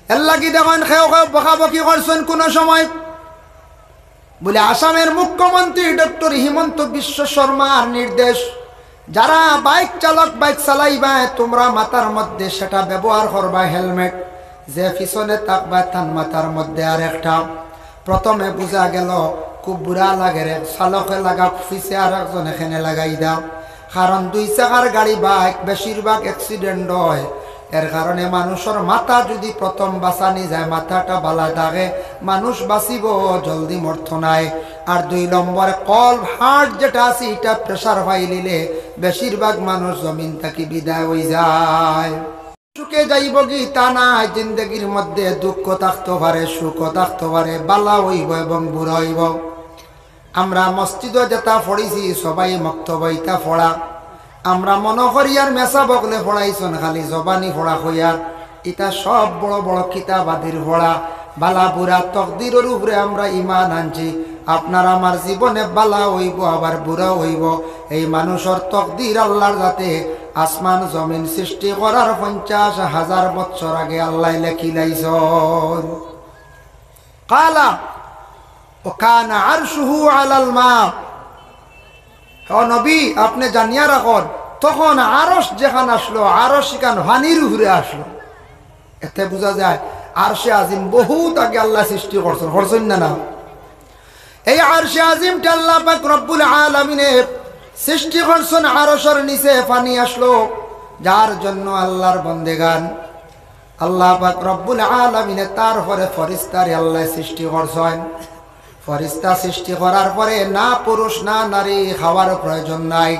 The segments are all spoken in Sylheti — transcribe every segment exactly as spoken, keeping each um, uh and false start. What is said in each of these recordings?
এর লাগি দেখইন কেউ কেউ বকাবকি করছইন কুনু সময়। বলে, আসামের মুখ্যমন্ত্রী ডক্টর হিমন্ত বিশ্ব শর্মার নির্দেশ, যারা বাইক চালক বাইক চালাইবায়, তোমরা মাথার মধ্যে সেটা ব্যবহার করবায় হেলমেট। যে পিছনে থাকবায় তান মাথার মধ্যে আর একটা। প্রথমে বুঝা গেল খুব বুরা লাগের, এক চালকে লাগাউক, পিছে আর একজন এখানে লাগাই দাও। কারণ দুই চাকার গাড়ি বাইক বেশিরভাগ অ্যাক্সিডেন্ট হয়। এর কারণে মানুষর মাথা যদি প্রথম বাঁচানি যায়, মাথাটা বালা থাকে, মানুষ বাঁচিব, জলদি মরতো নায়। আর দুই নম্বর, কলব, হার্ট যেটা আছে, এটা প্রেশার পাইলিলে বেশিরভাগ মানুষ জমিন থাকি বিদায় হয়ে যায়। সুখে যাইবগি তা নায়, জিন্দেগির মধ্যে দুঃখ থাকতো পারে, সুখও থাকতো পারে, বালা হইব এবং বুরা হইব। আমরা মসজিদও যেটা পড়ছি, সবাই মক্তবো ইটা পড়া। আমরা মনো করি আর মেসাব অকলে পড়াইছইন, খালি জবানি পড়া কইয়ার। ইটা সব বড় বড় কিতাবাদির পড়া। বালা বুরা তকদিরর উপরে আমরা ইমান আনছি। আপনার আমার জীবনে বালা হইব, আবার বুরা হইব। এই মানুষর তকদির আল্লাহর যাতে আসমান জমিন সৃষ্টি করার পঞ্চাশ হাজার বছর আগে আল্লাহ লেখিলাইছইন। কালা ও কানা আরশুহু আলাল মা। ও নবী, আপনি জানিয়া রাখুন, তখন আরশ যেখান আসলো, আরশ ইখান পানির উপরে আসলো। এতে বুঝা যায় আরশে আজিম বহুত আগে আল্লাহ সৃষ্টি করছইন, করছইন না, না? এই আরশে আজিমটা আল্লাহ পাক রব্বুল আলামিনে সৃষ্টি করছইন, আরশর নিচে পানি আসলো, যার জন্য আল্লাহর বন্দেগান আল্লাহ পাক রব্বুল আলামিনে তারপরে ফরিস্তারে আল্লাহ সৃষ্টি করছইন। ফরিস্তা সৃষ্টি করার পরে না পুরুষ না নারী, খাওয়ার প্রয়োজন নাই,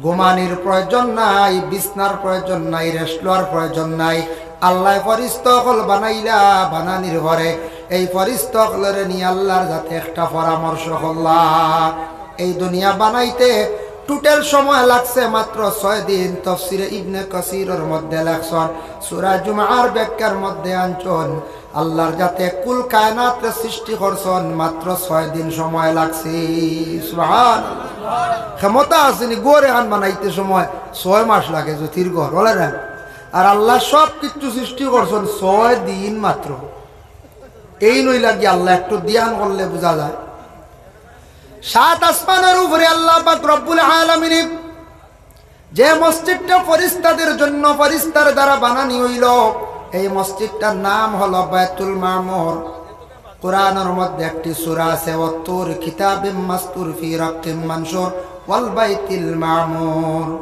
ঘুমানির প্রয়োজন নাই, বিছনার প্রয়োজন নাই, রেস্ট লওয়ার প্রয়োজন নাই। আল্লাহ ফরিস্তা অকল বানাইলা, বানানির পরে এই ফরিস্তা অকলরে নিয়া আল্লাহর যাতে একটা পরামর্শ করলা। এই দুনিয়া বানাইতে টোটাল সময় লাগছে মাত্র ছয় দিন। তফসিরে ইবনে কাসিরর মধ্যে লেখছইন, সূরা জুমার ব্যাখ্যার মধ্যে আনছইন, আল্লাহর যাতে কুল কায়নাতরে সৃষ্টি করছইন মাত্র ছয় দিন সময় লাগছে। সুবহানাল্লাহ। ক্ষমতা আছে নি, ঘর এখান বানাইতে সময় ছয় মাস লাগে, জ্যোতির ঘর, বলে না? আর আল্লাহ সব কিছু সৃষ্টি করছইন ছয় দিন মাত্র। এই নইলা কি আল্লাহ, একটু ধ্যান করলে বুঝা যায়। সাত আসমানের উপরে আল্লাহ পাক রব্বুল আলামিনে যে মসজিদটা ফরিস্তাদের জন্য, ফরিস্তার দ্বারা বানানি হইল, এই মসজিদটার নাম হলো বায়তুল মামুর। কোরআনের মধ্যে একটি সূরা আছে, "ওয়াত্তুর কিতাবিম মাসতুর ফি রাক্কিম মানশুর ওয়াল বাইতিল মামুর।"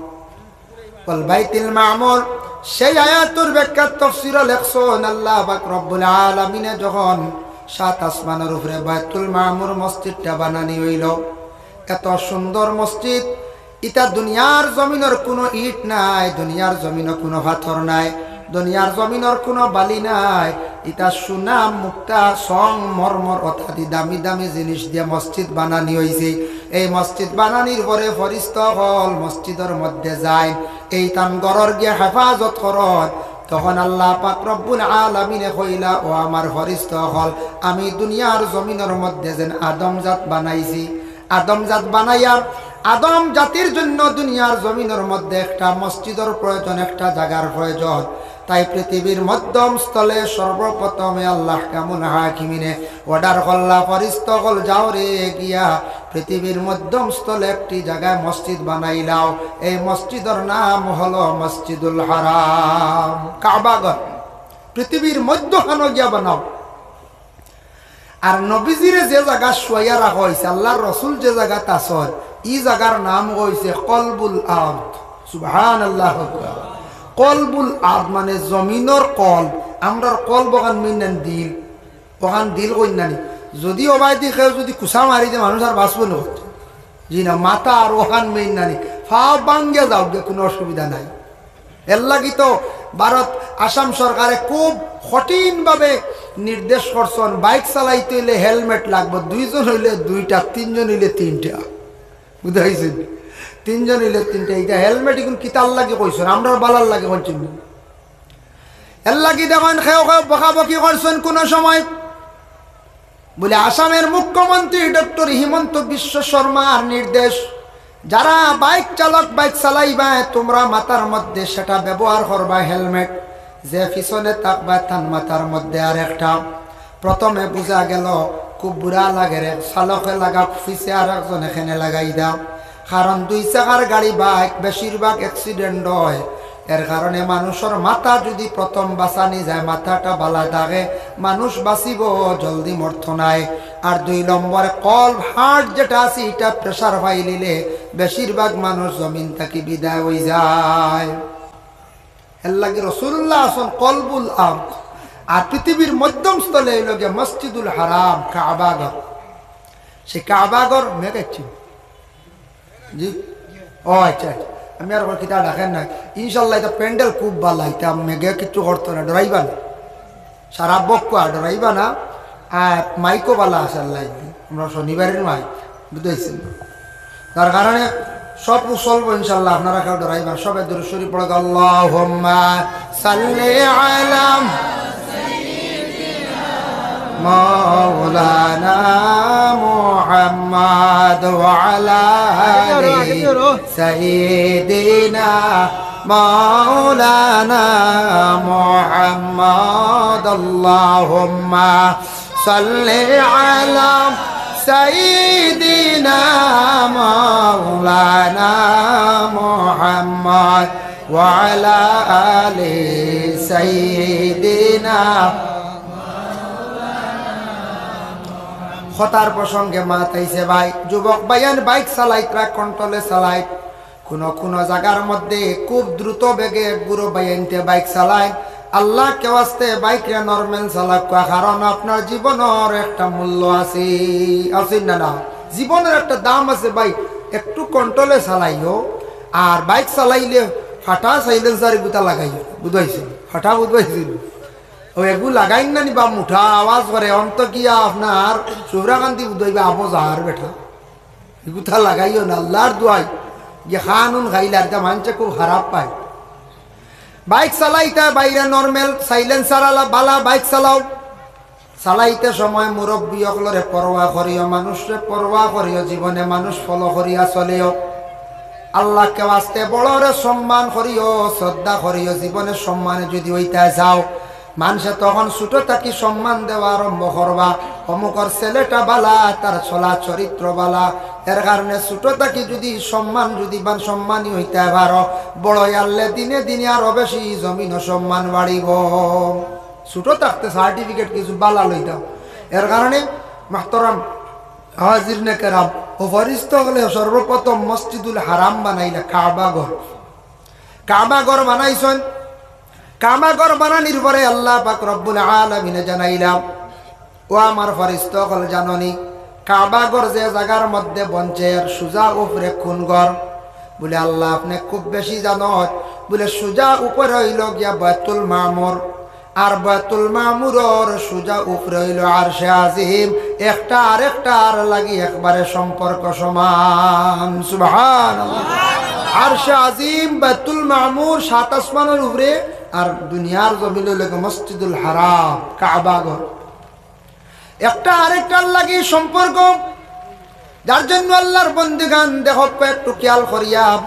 ওয়াল বাইতিল মামুর, সেই আয়াতুর ব্যাখ্যা তফসিরও লেখছইন, আল্লাহ পাক রব্বুল আলামিনে যখন সাত আসমানের উপরে বায়তুল মামুর মসজিদটা বানানি হইল, এত সুন্দর মসজিদ, ইটা দুনিয়ার জমিনর কোনো ইট নাই, দুনিয়ার জমিনর কোনো পাথর নাই, দুনিয়ার জমিনর কোনো বালি নাই। ইটা সোনা, মুক্তা, সং, মরমর অতাদি দামি দামি জিনিস দিয়া মসজিদ বানানি হইছে। এই মসজিদ বানানির পরে ফরিস্তা অকল মসজিদর মধ্যে যাইন, এই তান ঘরর গিয়া হেফাজত করইন। তখন আল্লাহ পাক রব্বুল আলামিনে কইলা, "ও আমার ফরিস্তা অকল, আমি দুনিয়ার জমিনর মধ্যে যেন আদম জাত বানাইছি, আদম জাত বানাইয়া আদম জাতির জন্য দুনিয়ার জমিনর মধ্যে একটা মসজিদর প্রয়োজন, একটা জাগার প্রয়োজন।" তাই পৃথিবীর মধ্যম স্থলে সর্বপ্রথমে আল্লাহ আহকামুল হাকিমিনে অর্ডার করলা, "ফরিস্তা অকল যাও রে, গিয়া পৃথিবীর মধ্যম স্থলে একটি জাগায় মসজিদ বানাইলাও। এই মসজিদর নাম হলো মসজিদুল হারাম, কাবাঘর। পৃথিবীর মধ্যখানো গিয়া বানাও।" আর নবীজিরে যে জাগা শুয়াইয়া রাখা হইছে, আল্লাহর রসুল যে জাগাত আছইন, ই জাগার নাম হইছে কলবুল আরদ। সুবহানাল্লাহ। কলবুল আরদ মানে জমিনর কলব। আমরার কলব অখান মেইন নানি দিল, অখান দিল কইন নানি। যদি অবায়দি কেউ যদি কুচা মারি দে, মানুষ আর বাঁচবো না। জি না, মাথা আর অখান মেইন নানি, ফাও ভাঙ্গিয়া যাউক গিয়া, কোনো অসুবিধা নাই। এর লাগি তো ভারত, আসাম সরকারে খুব কঠিনভাবে নির্দেশ করছইন, বাইক চালাইতে হইলে হেলমেট লাগবো, দুইজন হইলে দুইটা, তিনজন হইলে তিনটা। বুঝা পাইছইন? তিনজন হইলে তিনটা। ইটা হেলমেট ইগুন কিতার লাগি কইছইন? আমরার বালার লাগি কইছইন নি? এর লাগি দেখইন কেউ কেউ বকাবকি করছইন কোনো সময়। বলে, আসামের মুখ্যমন্ত্রী ডক্টর হিমন্ত বিশ্ব শর্মার নির্দেশ, যারা বাইক চালক বাইক চালাইবায়, তোমরা মাথার মধ্যে সেটা ব্যবহার করবায় হেলমেট। যে পিছনে থাকবা তান মাথার মধ্যে আরেকটা। প্রথমে বুঝা গেল খুব বুরা লাগের, এক চালকে লাগা পিছে আরেকজনে কেনে লাগাই দা। কারণ দুই চাকার গাড়ি, বাইক, বেশিরভাগ accident হয়। এর কারণে মানুষর মাথা যদি প্রথম বাঁচানি যায়, মাথাটা বালা থাকে, মানুষ বাঁচিবো, জলদি মরতো নায়। আর দুই নম্বরে কলব, heart যেটা আছে, এটা pressure পাইলিলে বেশিরভাগ মানুষ জমিন থাকি বিদায় অইযায়। এর লাগি রাসূলুল্লাহ আছইন কলবুল আরদ। আর পৃথিবীর মধ্যম স্থলে অইলো গিয়া মসজিদুল হারাম, কাবাঘর। সেই কাবাঘর মেঘ আইছে। জি? ও আচ্ছা, আচ্ছা। আমি আর কিতা ডাকের না। ইনশাআল্লাহ, ইটা প্যান্ডেল খুব বালা, ইটা মেঘে কিচ্ছু করতো না, ডরাইবা না। সারা বক্কা, ডরাইবা না। আর মাইকও বালা আছে, আল্লাহ দিছে। আমরা শনিবারের মাইক, বুঝতে পারছেন? তার কারণে সব চলবো ইনশাআল্লাহ, আপনারা কেউ ডরাইবা না। সবে দুরূদ শরীফ পড়ো, আল্লাহুম্মা সাল্লি আলা মাওলানা মুহাম্মদ ওয়া আলা আলি সাইয়্যিদিনা মাওলানা মুহাম্মদ। আল্লাহুম্মা সাল্লি আলা সাইয়্যিদিনা মাওলানা মুহাম্মদ ওয়া আলা আলি সাইয়্যিদিনা। কথার প্রসঙ্গে মাত আইছে ভাই, যুবক ভাইয়ান বাইক চালাইতরা, কন্ট্রোলে চালাইত। কুনু কুনু জাগার মধ্যে খুব দ্রুত বেগে এক গুরু ভাইয়াইন্তে বাইক চালাইন। আল্লাহকে ওয়াস্তে বাইকরে normal চালাউক্কা, কারণ আপনার জীবনর একটা মূল্য আছে, আছে না, না? জীবনর একটা দাম আছে ভাই, একটু কন্ট্রোলে চালাইও। আর বাইক চালাইলে ফাটা silencer গুতা লাগাইও, বুঝাইছো? ফাটা বুঝাইছিল। ও এগু লাগাইন না নি বা মুঠা আওয়াজ করে, অন্ত গিয়া আপনার শুভরাকান্তি বুঝাইবা, আবো যার বেটা। এগুতা লাগাইও না, আল্লাহর দোয়াই। যে কানুন গাইলার, ইটা মানষে খুব খারাপ পায়। বাইক চালাইতা বাইরে normal, silencer আলা বালা বাইক চালাও। চালাইতে সময় মুরব্বি অকলরে পরোয়া করিও, মানুষরে পরোয়া করিও, জীবনে মানুষ follow করিয়া চলিও। আল্লাহকে ওয়াস্তে বড়রে সম্মান করিও, শ্রদ্ধা করিও। জীবনে সম্মানে যদি অইতা যাও, মানষে তখন ছোট থাকি সম্মান দেওয়া আরম্ভ করবা। অমুকর ছেলেটা বালা, তার চলা চরিত্র বালা, এর কারণে ছোট থাকি যদি সম্মান, যদি বান সম্মানী অইতা পারো, বড় অইলে দিনে দিনে আরো বেশি জমিনো সম্মান বাড়িবো। ছোট থাকতে certificate কিছু বালা লইতাম। এর কারণে মাহতারাম হাজিরিনে কেরাম, ও ফিরিস্তা অকলে সর্বপ্রথম মসজিদুল হারাম বানাইলা, কাবা ঘর। কাবা ঘর বানাইছইন। কাবা ঘর বানানির পরে আল্লাহ পাক রব্বুল আলামিনে জানাইলা, ও আমার ফিরিস্তা অকল, জানো নি কাবা ঘর যে জাগার মধ্যে বনছে, এর সুজা উপরে কুন ঘর? বুলে, আল্লাহ, আপনে খুব বেশি জানইন। বুলে, সুজা উপরে অইলো গিয়া বায়তুল মামুর, আর বায়তুল মামুরর সুজা উপরে অইলো আরশে আজিম, একটা আরেকটার লাগি একবারে সম্পর্ক সমান। সুবহানাল্লাহ। আরশে আজিম, বায়তুল মামুর, সাত আসমানর উপরে, আর দুনিয়ার জমিন অইলো গিয়া মসজিদুল হারাম, কাবা ঘর। একটা আরেকটার লাগি সম্পর্ক, যার জন্য আল্লাহর বন্দেগান দেখো, একটু খেয়াল করিয়া,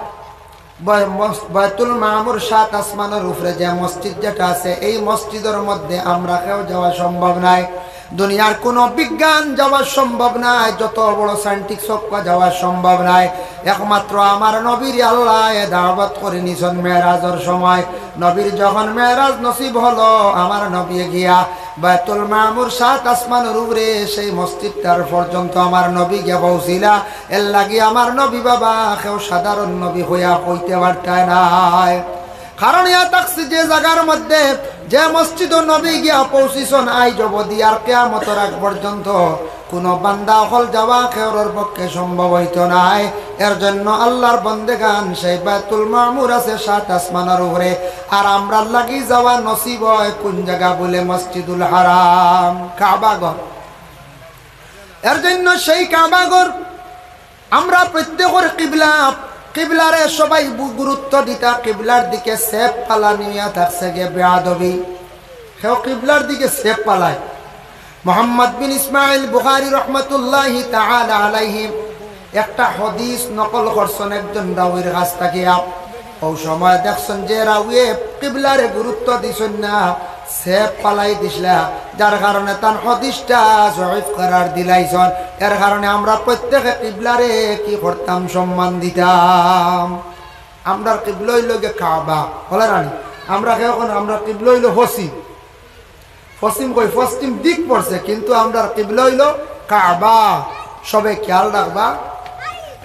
বায়-, মস-, বায়তুল মামুর সাত আসমানর উপরে যে মসজিদ যেটা আছে, এই মসজিদর মধ্যে আমরা কেউ যাওয়া সম্ভব নায়। দুনিয়ার কুনু বিজ্ঞান যাওয়া সম্ভব নায়, যত বড় scientist অউক্কা যাওয়া সম্ভব নায়। একমাত্র আমার নবীরে আল্লায় দাওয়াত করি নিছইন মেরাজর সময়। নবীর যখন মেরাজ নসিব হলো, আমার নবী গিয়া বায়তুল মামুর সাত আসমানর উপরে সেই মসজিদটার পর্যন্ত আমার নবী গিয়া পৌঁছিলা। এর লাগি আমার নবী বাবা কেউ সাধারণ নবী অইয়া অইতে পারতা নায়। কারণ ইয়া থাকছে যে জাগার মধ্যে, যে মসজিদো নবী গিয়া পৌঁছিছইন, আইজ অবধি আর কিয়ামতর আগ পর্যন্ত কুনু বান্দা অকল যাওয়া কেউরর পক্ষে সম্ভব অইতো নায়। এর জন্য আল্লাহর বন্দেগান সেই বায়তুল মামুর আছে সাত আসমানর উপরে, আর আমরার লাগি যাওয়া নসিব অয় কুন জাগা? বুলে মসজিদুল হারাম, কাবা ঘর। এর জন্য সেই কাবা ঘর আমরা প্রত্যেকর কিবলা, কিবলারে সবাই বু-, গুরুত্ব দিতা, কিবলার দিকে ছেপ ফালানি অইয়া থাকছে গিয়া বেয়াদবি। কেউ কিবলার দিকে ছেপ ফালায়। মোহাম্মদ বিন ইসমাইল বুখারী রহমতুল্লাহি তাআলা আলাইহি একটা হাদিস নকল করছইন একজন রাউির কাছ থাকিয়া। অউ সময় দেখছইন যে রাউিয়ে কিবলারে গুরুত্ব দিছইন না, সেফ পালাই দিছলা, যার কারণে তান হাদিসটা জয়ীফ করার দিলাইছইন। এর কারণে আমরা প্রত্যেকে কিবলারে কি করতাম? সম্মান দিতাম। আমরার কিবলা অইলো গিয়া কাবা, বলে রানি? আমরা কেউ এখন, আমরার কিবলা অইলো পশ্চিম। পশ্চিম কই? পশ্চিম দিক পড়ছে, কিন্তু আমরার কিবলা অইলো কাবা। সবে খেয়াল রাখবা।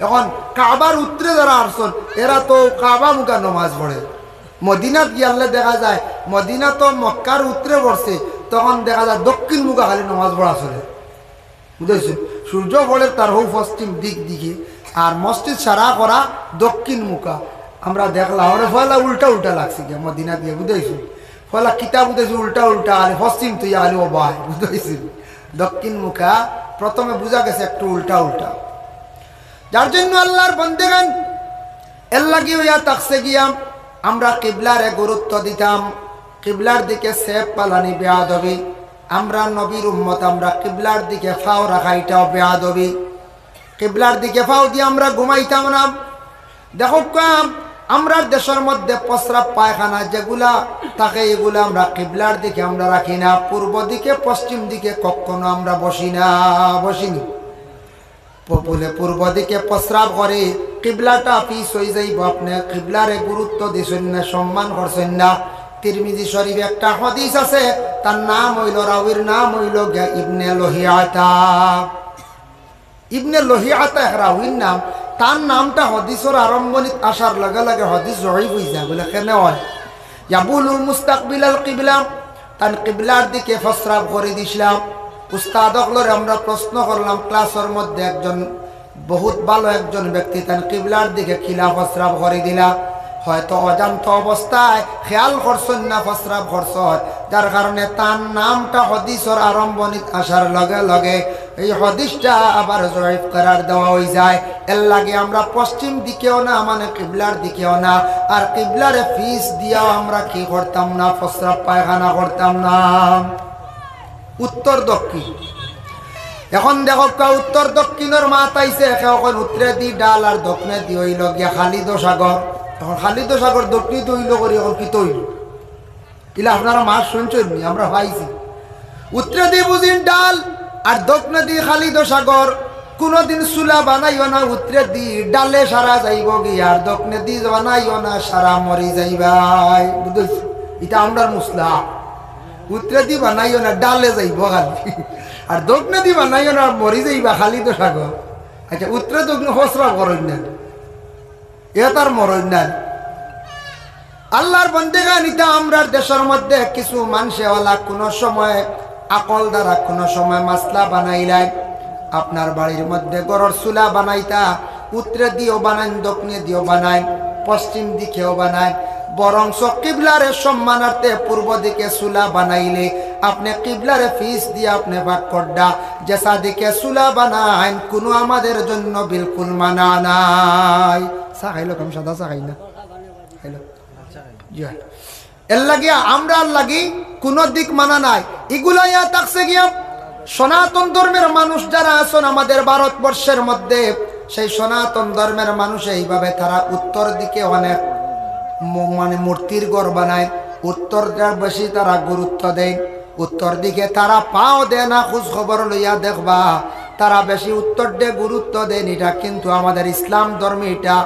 এখন কাবার উত্তরে যারা আছইন, এরা তো কাবা মুখা নমাজ পড়ে। মদিনাত গিয়ালে দেখা যায়, মদিনা তো মক্কার উত্তরে পড়ছে, তখন দেখা যায় দক্ষিণ মুখা খালি নমাজ পড়া চলে। বুঝাইছি? সূর্য পড়ে তার হউ পশ্চিম দিক দিকে, আর মসজিদ সারা করা দক্ষিণ মুখা। আমরা দেখলাম, আমরা পয়লা উল্টা উল্টা লাগছে গিয়া মদিনা দিয়া, বুঝাইছি? পয়লা কিতাব বুঝাইছি উল্টা উল্টা, আর পশ্চিম তুই আলি ও ভাই, বুঝাইছি? দক্ষিণ মুখা প্রথমে বুঝা গেছে একটু উল্টা উল্টা। যার জন্য আল্লাহর বন্দেগান এর লাগি অইয়া থাকছে গিয়া, আমরা কিবলারে গুরুত্ব দিতাম, কিবলার দিকে সেফ পালানি বেয়াদবি। আমরা নবীর উম্মত, আমরা কিবলার দিকে ফাও রাখা ইটাও বেয়াদবি। কিবলার দিকে ফাও দিয়া আমরা ঘুমাইতাম না। দেখউক্কা, আমরার দেশর মধ্যে প্রস্রাব পায়খানা যেগুলা থাকে, এগুলা আমরা কিবলার দিকে আমরা রাখি না, পূর্ব দিকে, পশ্চিম দিকে কখনো আমরা বসি না, বসিনি। প-, বুলে পূর্ব দিকে প্রস্রাব করে, কিবলাটা পিছ অই যাইবো। আপনে কিবলারে গুরুত্ব দিছইন না, সম্মান করছইন না। তিরমিজি শরীফ একটা হাদিস আছে, তার নাম অইলো, রাবির নাম অইলো গিয়া ইবনে লহিয়াতা। ইবনে লহিয়াতা এক রাবির নাম। তার নামটা হাদিসর আরম্ভণিত আসার লগে লগে হাদিস জয়ীফ অই যায়। বুলে কেনে অয়? ইয়াবুলু মুস্তাকবিলাল কিবলা, তান কিবলার দিকে প্রস্রাব করি দিছলা। উস্তাদ অকলরে আমরা প্রশ্ন করলাম, ক্লাসর মধ্যে একজন বহুত ভালো একজন ব্যক্তি, তান কিবলার দিকে কিলা প্রস্রাব করি দিলা। হয়তো অজান্ত অবস্থায় খেয়াল করছইন না প্রস্রাব করছইন, যার কারণে তান নামটা হাদিসর আরম্ভণিত আসার লগে লগে এই হাদিসটা আবার জয়ীফ করার দেওয়া অই যায়। এর লাগি আমরা পশ্চিম দিকেও না, মানে কিবলার দিকেও না, আর কিবলারে পিছ দিয়াও আমরা কি করতাম না? প্রস্রাব পায়খানা করতাম না। উত্তর দক্ষিণ। এখন দেখউক্কা, উত্তর দক্ষিণর মাত আইছে, কেউ কইন উত্তরেদি ডাল আর দক্ষিণেদি অইলো গিয়া খালিদ সাগর। এখন খালিদ সাগর দক্ষিণেদি অইলো করি, এখন কিতা অইলো? ইলা আপনারা মাত শুনছইন নি? আমরা পাইছি। উত্তরেদি বুঝিন ডাল আর দক্ষিণেদি খালিদ সাগর। কুনুদিন চুলা বানাইও না উত্তরেদি, ডালে সারা যাইবো গিয়া, আর দক্ষিণেদি বানাইও না, সারা মরি যাইবায়। বুঝছইন? ইটা আমরার মাসলা। উত্তরেদি বানাইও না, ডালে যাইবো খালি। আর দক্ষিণেদি বানাইও না, মরি যাইবা, খালিদ সাগর। আচ্ছা, উত্তরে দক্ষিণে প্রস্রাব করইন না, এ তার মরইন না। আল্লাহর বন্দেগান, ইতা আমরার দেশর মধ্যে কিছু মানষে অলা কুনু সময় আকল দ্বারা কুনু সময় মাসলা বানাইলাইন। আপনার বাড়ির মধ্যে ঘরর চুলা বানাইতা, উত্তরেদিও বানাইন, দক্ষিণেদিও বানাইন, পশ্চিম দিকেও বানাইন, বরঞ্চ কিবলারে সম্মানার্থে পূর্ব দিকে চুলা বানাইলে আপনে কিবলারে পিছ দিয়া আপনে পাক করডা, যেছা দিকে চুলা বানাইন, কুনু আমাদের জন্য বিলকুল মানা নাই। চা খাইলো কম, সাদা চা খাই না। খাইলো। জি অয়। এর লাগি আমরার লাগি কুনু দিক মানা নাই। ইগুলা ইয়া থাকছে গিয়া সনাতন ধর্মের মানুষ যারা আছইন আমাদের ভারতবর্ষের মধ্যে, সেই সনাতন ধর্মের মানুষ এইভাবে তারা উত্তর দিকে অনেক ম-, মানে মূর্তির ঘর বানায়, উত্তরটা বেশি তারা গুরুত্ব দেয়। উত্তর দিকে তারা পাও দেয় না, খোঁজ খবর লইয়া দেখবা, তারা বেশি উত্তররে গুরুত্ব দেয় ইটা, কিন্তু আমাদের ইসলাম ধর্মে ইটা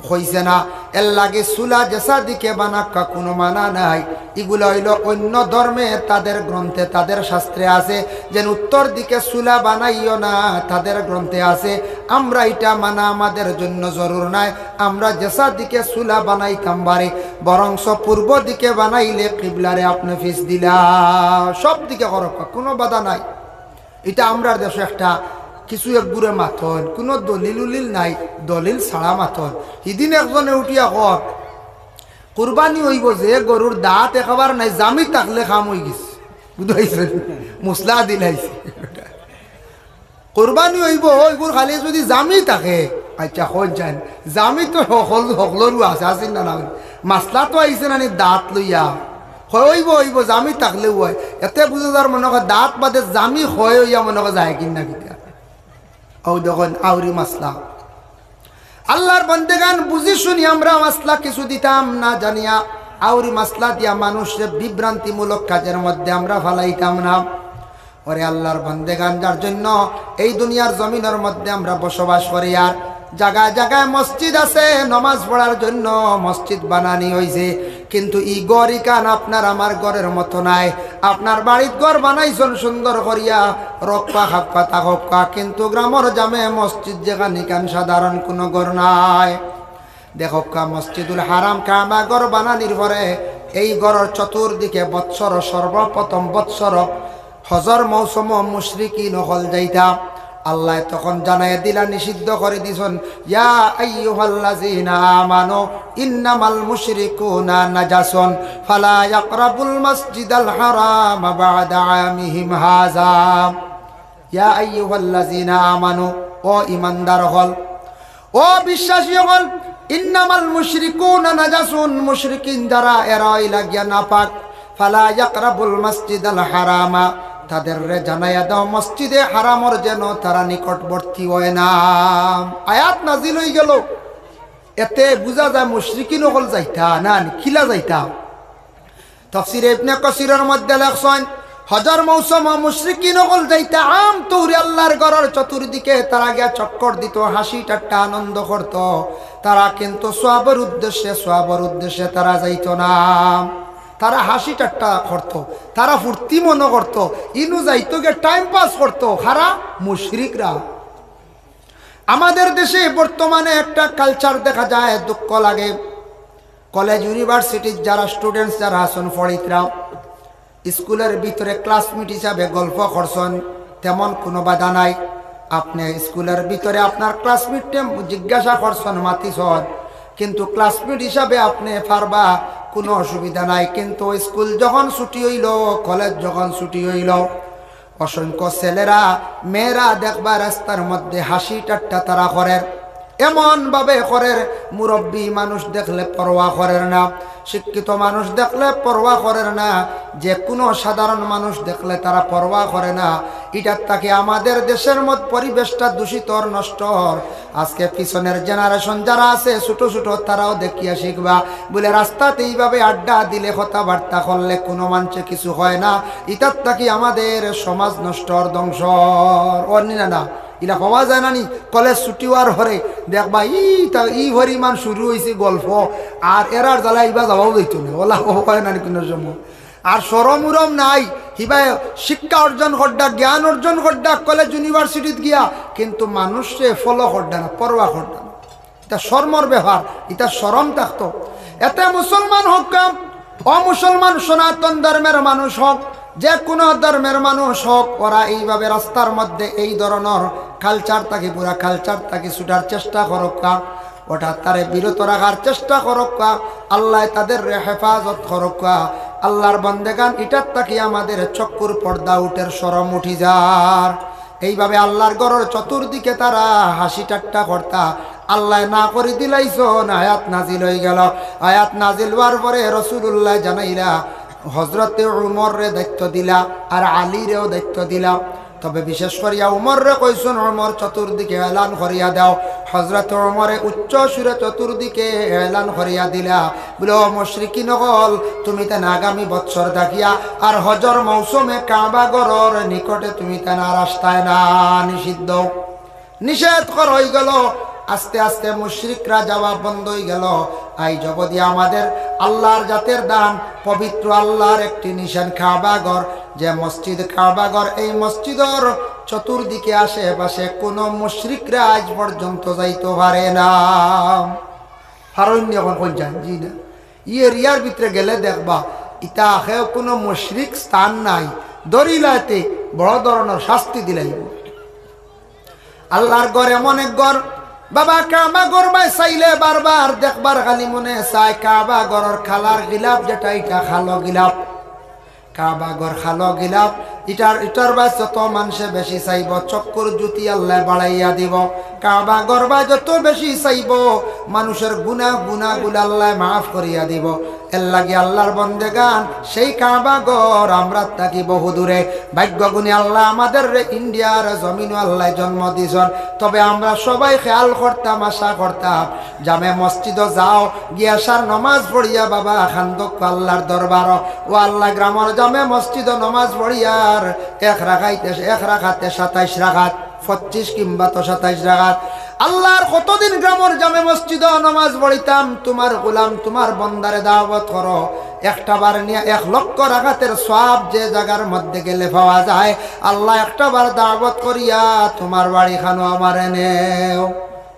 কইছে না। এর লাগি চুলা যেছা দিকে বানাউক্কা কুনু মানা নাই। ইগুলা অইলো অইন্য ধর্মে, তাদের গ্রন্থে, তাদের শাস্ত্রে আছে যে উত্তর দিকে চুলা বানাইও না, তাদের গ্রন্থে আছে। আমরা ইটা মানা আমাদের জন্য জরুর নাই। আমরা যেছা দিকে চুলা বানাইতাম পারি, বরঞ্চ পূর্ব দিকে বানাইলে কিবলারে আপনে পিছ দিলা, সব দিকে করউক্কা, কুনু বাধা নাই। ইটা আমরার দেশো একটা কিছু একগুরে মাতইন, কুনু দলিল উলিল নাই, দলিল ছাড়া মাতইন। হিদিন একজনে উঠিয়া কর, কুরবানি অইবো যে গরুর দাঁত একবার নাই, জামি থাকলে কাম অইগেছে। বুঝাইছে? মাসলা দিলাইছে। কুরবানি অইবো, ইগুর খালি যুদি জামি থাকে। আচ্ছা, কইন চাইন, জামি তো হকল, হকলরউ আছে, আছে না, না? মাসলা তো আইছে না নি দাঁত লইয়া। কয়, অইবো, অইবো, জামি থাকলেউ অয়। এতে বুঝা যার মনে কয় দাঁত বাদে জামি অয় অইয়া মনে কয় যায় কিনা কিতা। অউ দেখইন, আউরি মাসলা। আল্লাহর বন্দেগান, বুঝি শুনি আমরা মাসলা কিছু দিতাম না জানিয়া। আউরি মাসলা দিয়া মানুষরে বিভ্রান্তিমূলক কাজের মধ্যে আমরা ফালাইতাম না। ওরে আল্লাহর বান্দেগান, যার জন্য এই দুনিয়ার জমিনের মধ্যে আমরা বসবাস করি, আর জাগায় জাগায় মসজিদ আছে, নমাজ পড়ার জন্য মসজিদ বানানি অইছে, কিন্তু ই ঘর ইখান আপনার আমার ঘরের মতো নায়। আপনার বাড়িত ঘর বানাইছইন সুন্দর করিয়া, রক্ষা খাপ্পা তা হক্কা, কিন্তু গ্রামর জামে মসজিদ যেখান ইখান সাধারণ কোনো ঘর নায়। দেখউক্কা, মসজিদুল হারাম কাবা ঘর বানানির পরে এই ঘরর চতুর্দিকে বৎসর, সর্বপ্রথম বৎসর হজর মৌসুমো মুশরিকিন অকল যাইতা। আল্লায় তখন জানাইয়া দিলা, নিষিদ্ধ করি দিছইন, "ইয়া আইয়ুহাল্লাযীনা আমানু ইন্নামাল মুশরিকুনা নাজাসুন ফালা ইয়াকরাবুল মাসজিদাল হারামা বা'দা আমিহিম হাযা।" ইয়া আইয়ুহাল্লাযীনা আমানু, ও ইমানদার অকল, ও বিশ্বাসী অকল, ইন্নামাল মুশরিকুনা নাজাসুন, মুশরিকিন যারা, এরা অইলা গিয়া নাপাক। ফালা ইয়াকরাবুল মাসজিদাল হারামা, তাদেররে জানাইয়া দেও মসজিদে হারামর যেন তারা নিকটবর্তী অয় না। আয়াত নাজিল অইগেলো, এতে বুঝা যায় মুশরিকিন অকল যাইতা না, কিলা যাইতা। তফসিরে ইবনে কাসিরর মধ্যে লেখছইন, হজর মৌসুমো মুশরিকিন অকল যাইতা আম তৌরে আল্লাহর ঘরর চতুর্দিকে, তারা গিয়া চক্কর দিত, হাসি ঠাট্টা আনন্দ করত। তারা কিন্তু সওয়াবর উদ্দেশ্যে, সওয়াবর উদ্দেশ্যে তারা যাইত না। তারা হাসি ঠাট্টা করত, তারা ফুর্তি মনো করত, ইনু যাইত গিয়া time pass করত। কারা? মুশরিকরা। আমাদের দেশে বর্তমানে একটা culture দেখা যায়, দুঃখ লাগে। কলেজ ইউনিভার্সিটির যারা students যারা আছইন, পড়িতরা, স্কুলের ভিতরে classmate হিসাবে গল্প করছইন, তেমন কোনো বাধা নাই। আপনে স্কুলের ভিতরে আপনার classmate-রে জিজ্ঞাসা করছইন, মাতিছইন, কিন্তু classmate হিসাবে আপনে পারবা, কোনো অসুবিধা নাই। কিন্তু স্কুল যখন ছুটি অইলো, কলেজ যখন ছুটি অইলো, অসংখ্য ছেলেরা, মেয়েরা দেখবা রাস্তার মধ্যে হাসি ঠাট্টা তারা করের, এমন ভাবে করের, মুরব্বী মানুষ দেখলে পরোয়া করের না, শিক্ষিত মানুষ দেখলে পরোয়া করের না, যে কোনো সাধারণ মানুষ দেখলে তারা পরোয়া করে না। ইটার থাকি আমাদের দেশের মত পরিবেশটা দূষিত অর, নষ্ট অর। আজকে পিছনের generation যারা আছে, ছোট ছোট, তারাও দেখিয়া শিখবা। বলে, রাস্তাত এইভাবে আড্ডা দিলে, কথাবার্তা করলে কোনো মানষে কিছু কয় না। ইতার থাকি আমাদের সমাজ নষ্ট অর, ধ্বংস অর। অর নি না, না? ইলা পাওয়া যায় না নি? কলেজ ছুটি অওয়ার পরে দেখবা, ই তা, ই পরিমাণ শুরু অইছে গল্প, আর এরার জ্বালা ইবা যাওয়াও যাইতো না। ওলা কয় না নি কোনো সময়? আর শরম উরম নাই, হিবায় শিক্ষা অর্জন করডা, জ্ঞান অর্জন করডা, কলেজ ইউনিভার্সিটিত গিয়া, কিন্তু মানুষরে follow করডা না, পরোয়া করডা না। ইটা শরমর ব্যাপার, ইটা শরম থাকতো। এতে মুসলমান হউক্কা, অমুসলমান সনাতন ধর্মের মানুষ হউক, যে কোনো ধর্মের মানুষ হউক, ওরা এইভাবে রাস্তার মধ্যে এই ধরনর culture থাকি, বুরা culture থাকি ছুটার চেষ্টা করউক্কা। ওটা তারে বিরত রাখার চেষ্টা করউক্কা, আল্লায় তাদেররে হেফাজত করউক্কা। আল্লাহর বন্দেগান, ইটার থাকি আমাদের চক্ষুর পর্দা উঠের, শরম উঠি যার। এইভাবে আল্লাহর ঘরর চতুর্দিকে তারা হাসি ঠাট্টা করতা, আল্লায় না করি দিলাইছইন, আয়াত নাজিল অইগেলো। আয়াত নাজিল অওয়ার পরে রাসুলুল্লায় জানাইলা, হজরতে উমররে দায়িত্ব দিলা, আর আলীরেও দায়িত্ব দিলা। তবে বিশেষ করিয়া উমররে কইছইন, "উমর, চতুর্দিকে এলান করিয়া দেও।" হজরত উমরে উচ্চ সুরে চতুর্দিকে এলান করিয়া দিলা, বলে, "ও মুশরিকিন অকল, তুমিতাইন আগামী বৎসর থাকিয়া আর হজর মৌসুমে কাবা ঘরর নিকটে তুমিতাইন আর আসতায় না, নিষিদ্ধ।" নিষেধ করা অইগেলো। আস্তে আস্তে মুশরিকরা যাওয়া বন্ধ অইগেলো। আইজ অবধি আমাদের আল্লাহর জাতের দান, পবিত্র আল্লাহর একটি নিশান কাবা ঘর, যে মসজিদ কাবা ঘর, এই মসজিদর চতুর্দিকে আশেপাশে কোনো মুশরিকরা আইজ পর্যন্ত যাইতো পারে না। পারইন নি অখন কইন যাইন? জি না। ই এরিয়ার ভিতরে গেলে দেখবা, ইতা কেউ কোনো মুশরিক স্থান নাই, ধরিলাইতে বড় ধরনর শাস্তি দিলাইবো। আল্লাহর ঘর এমন এক ঘর, বাবা, কাবা ঘর বায় চাইলে বারবার দেখবার খালি মনে চায়। কাবা ঘরর কালার গিলাফ যেটা, ইটা কালো গিলাফ। কাবা ঘর কালো গিলাফ, ইটার, ইটার বায় যত মানষে বেশি চাইবো, চক্ষুর জ্যোতি আল্লায় বাড়াইয়া দিবো। কাবা ঘরবায় যত বেশি চাইবো, মানুষের গুনাহ, গুনাহগুলা আল্লায় মাফ করিয়া দিবো। এর লাগি আল্লার বন্দেগান, সেই কাবা ঘর আমরার থাকি বহু দূরে। ভাগ্যগুণী আল্লায় আমাদেররে ইন্ডিয়ার জমিনো আল্লায় জন্ম দিছইন। তবে আমরা সবাই খেয়াল করতাম, আশা করতাম, জামে মসজিদো যাও, গিয়া এশার নমাজ পড়িয়া বাবা কান্দো আল্লার দরবারো। ও আল্লাহ, গ্রামর জামে মসজিদো নমাজ পড়িয়ার এক রাকাইতে, এক রাকাতে সাতাইশ রাকাত, পঁচিশ কিংবা তো সাতাইশ রাকাত। আল্লার কতদিন গ্রামর জামে মসজিদো নমাজ পড়িতাম, তুমার গোলাম, তুমার বন্দারে দাওয়াত করো। একটা বার নিয়া এক লক্ষ রাকাতের সওয়াব যে জাগার মধ্যে গেলে পাওয়া যায়, আল্লাহ একটা বার দাওয়াত করিয়া তুমার বাড়িখানো আমারে নেও।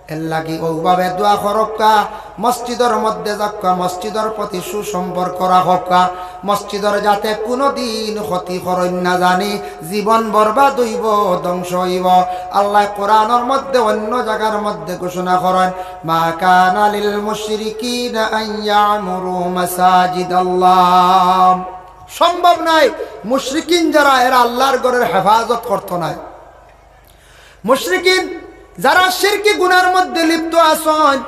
এর লাগি অউভাবে দোয়া করউক্কা, মসজিদর মধ্যে যাউক্কা, মসজিদর প্রতি সুসম্পর্ক রাখউক্কা, মসজিদর যাতে কুনুদিন ক্ষতি করইন না জানি, জীবন বরবাদ অইবো, ধ্বংস অইবো। আল্লায় কোরআনর মধ্যে অইন্য জাগার মধ্যে ঘোষণা করইন, "মা কানা লিল মুশরিকিনা আন ইয়ামুরু মাসাজিদাল্লাহ।" সম্ভব নায় মুশরিকিন যারা, এরা আল্লার ঘরর হেফাজত করতো নায়। মুশরিকিন যারা শিরকি গুনার মধ্যে লিপ্ত আছইন,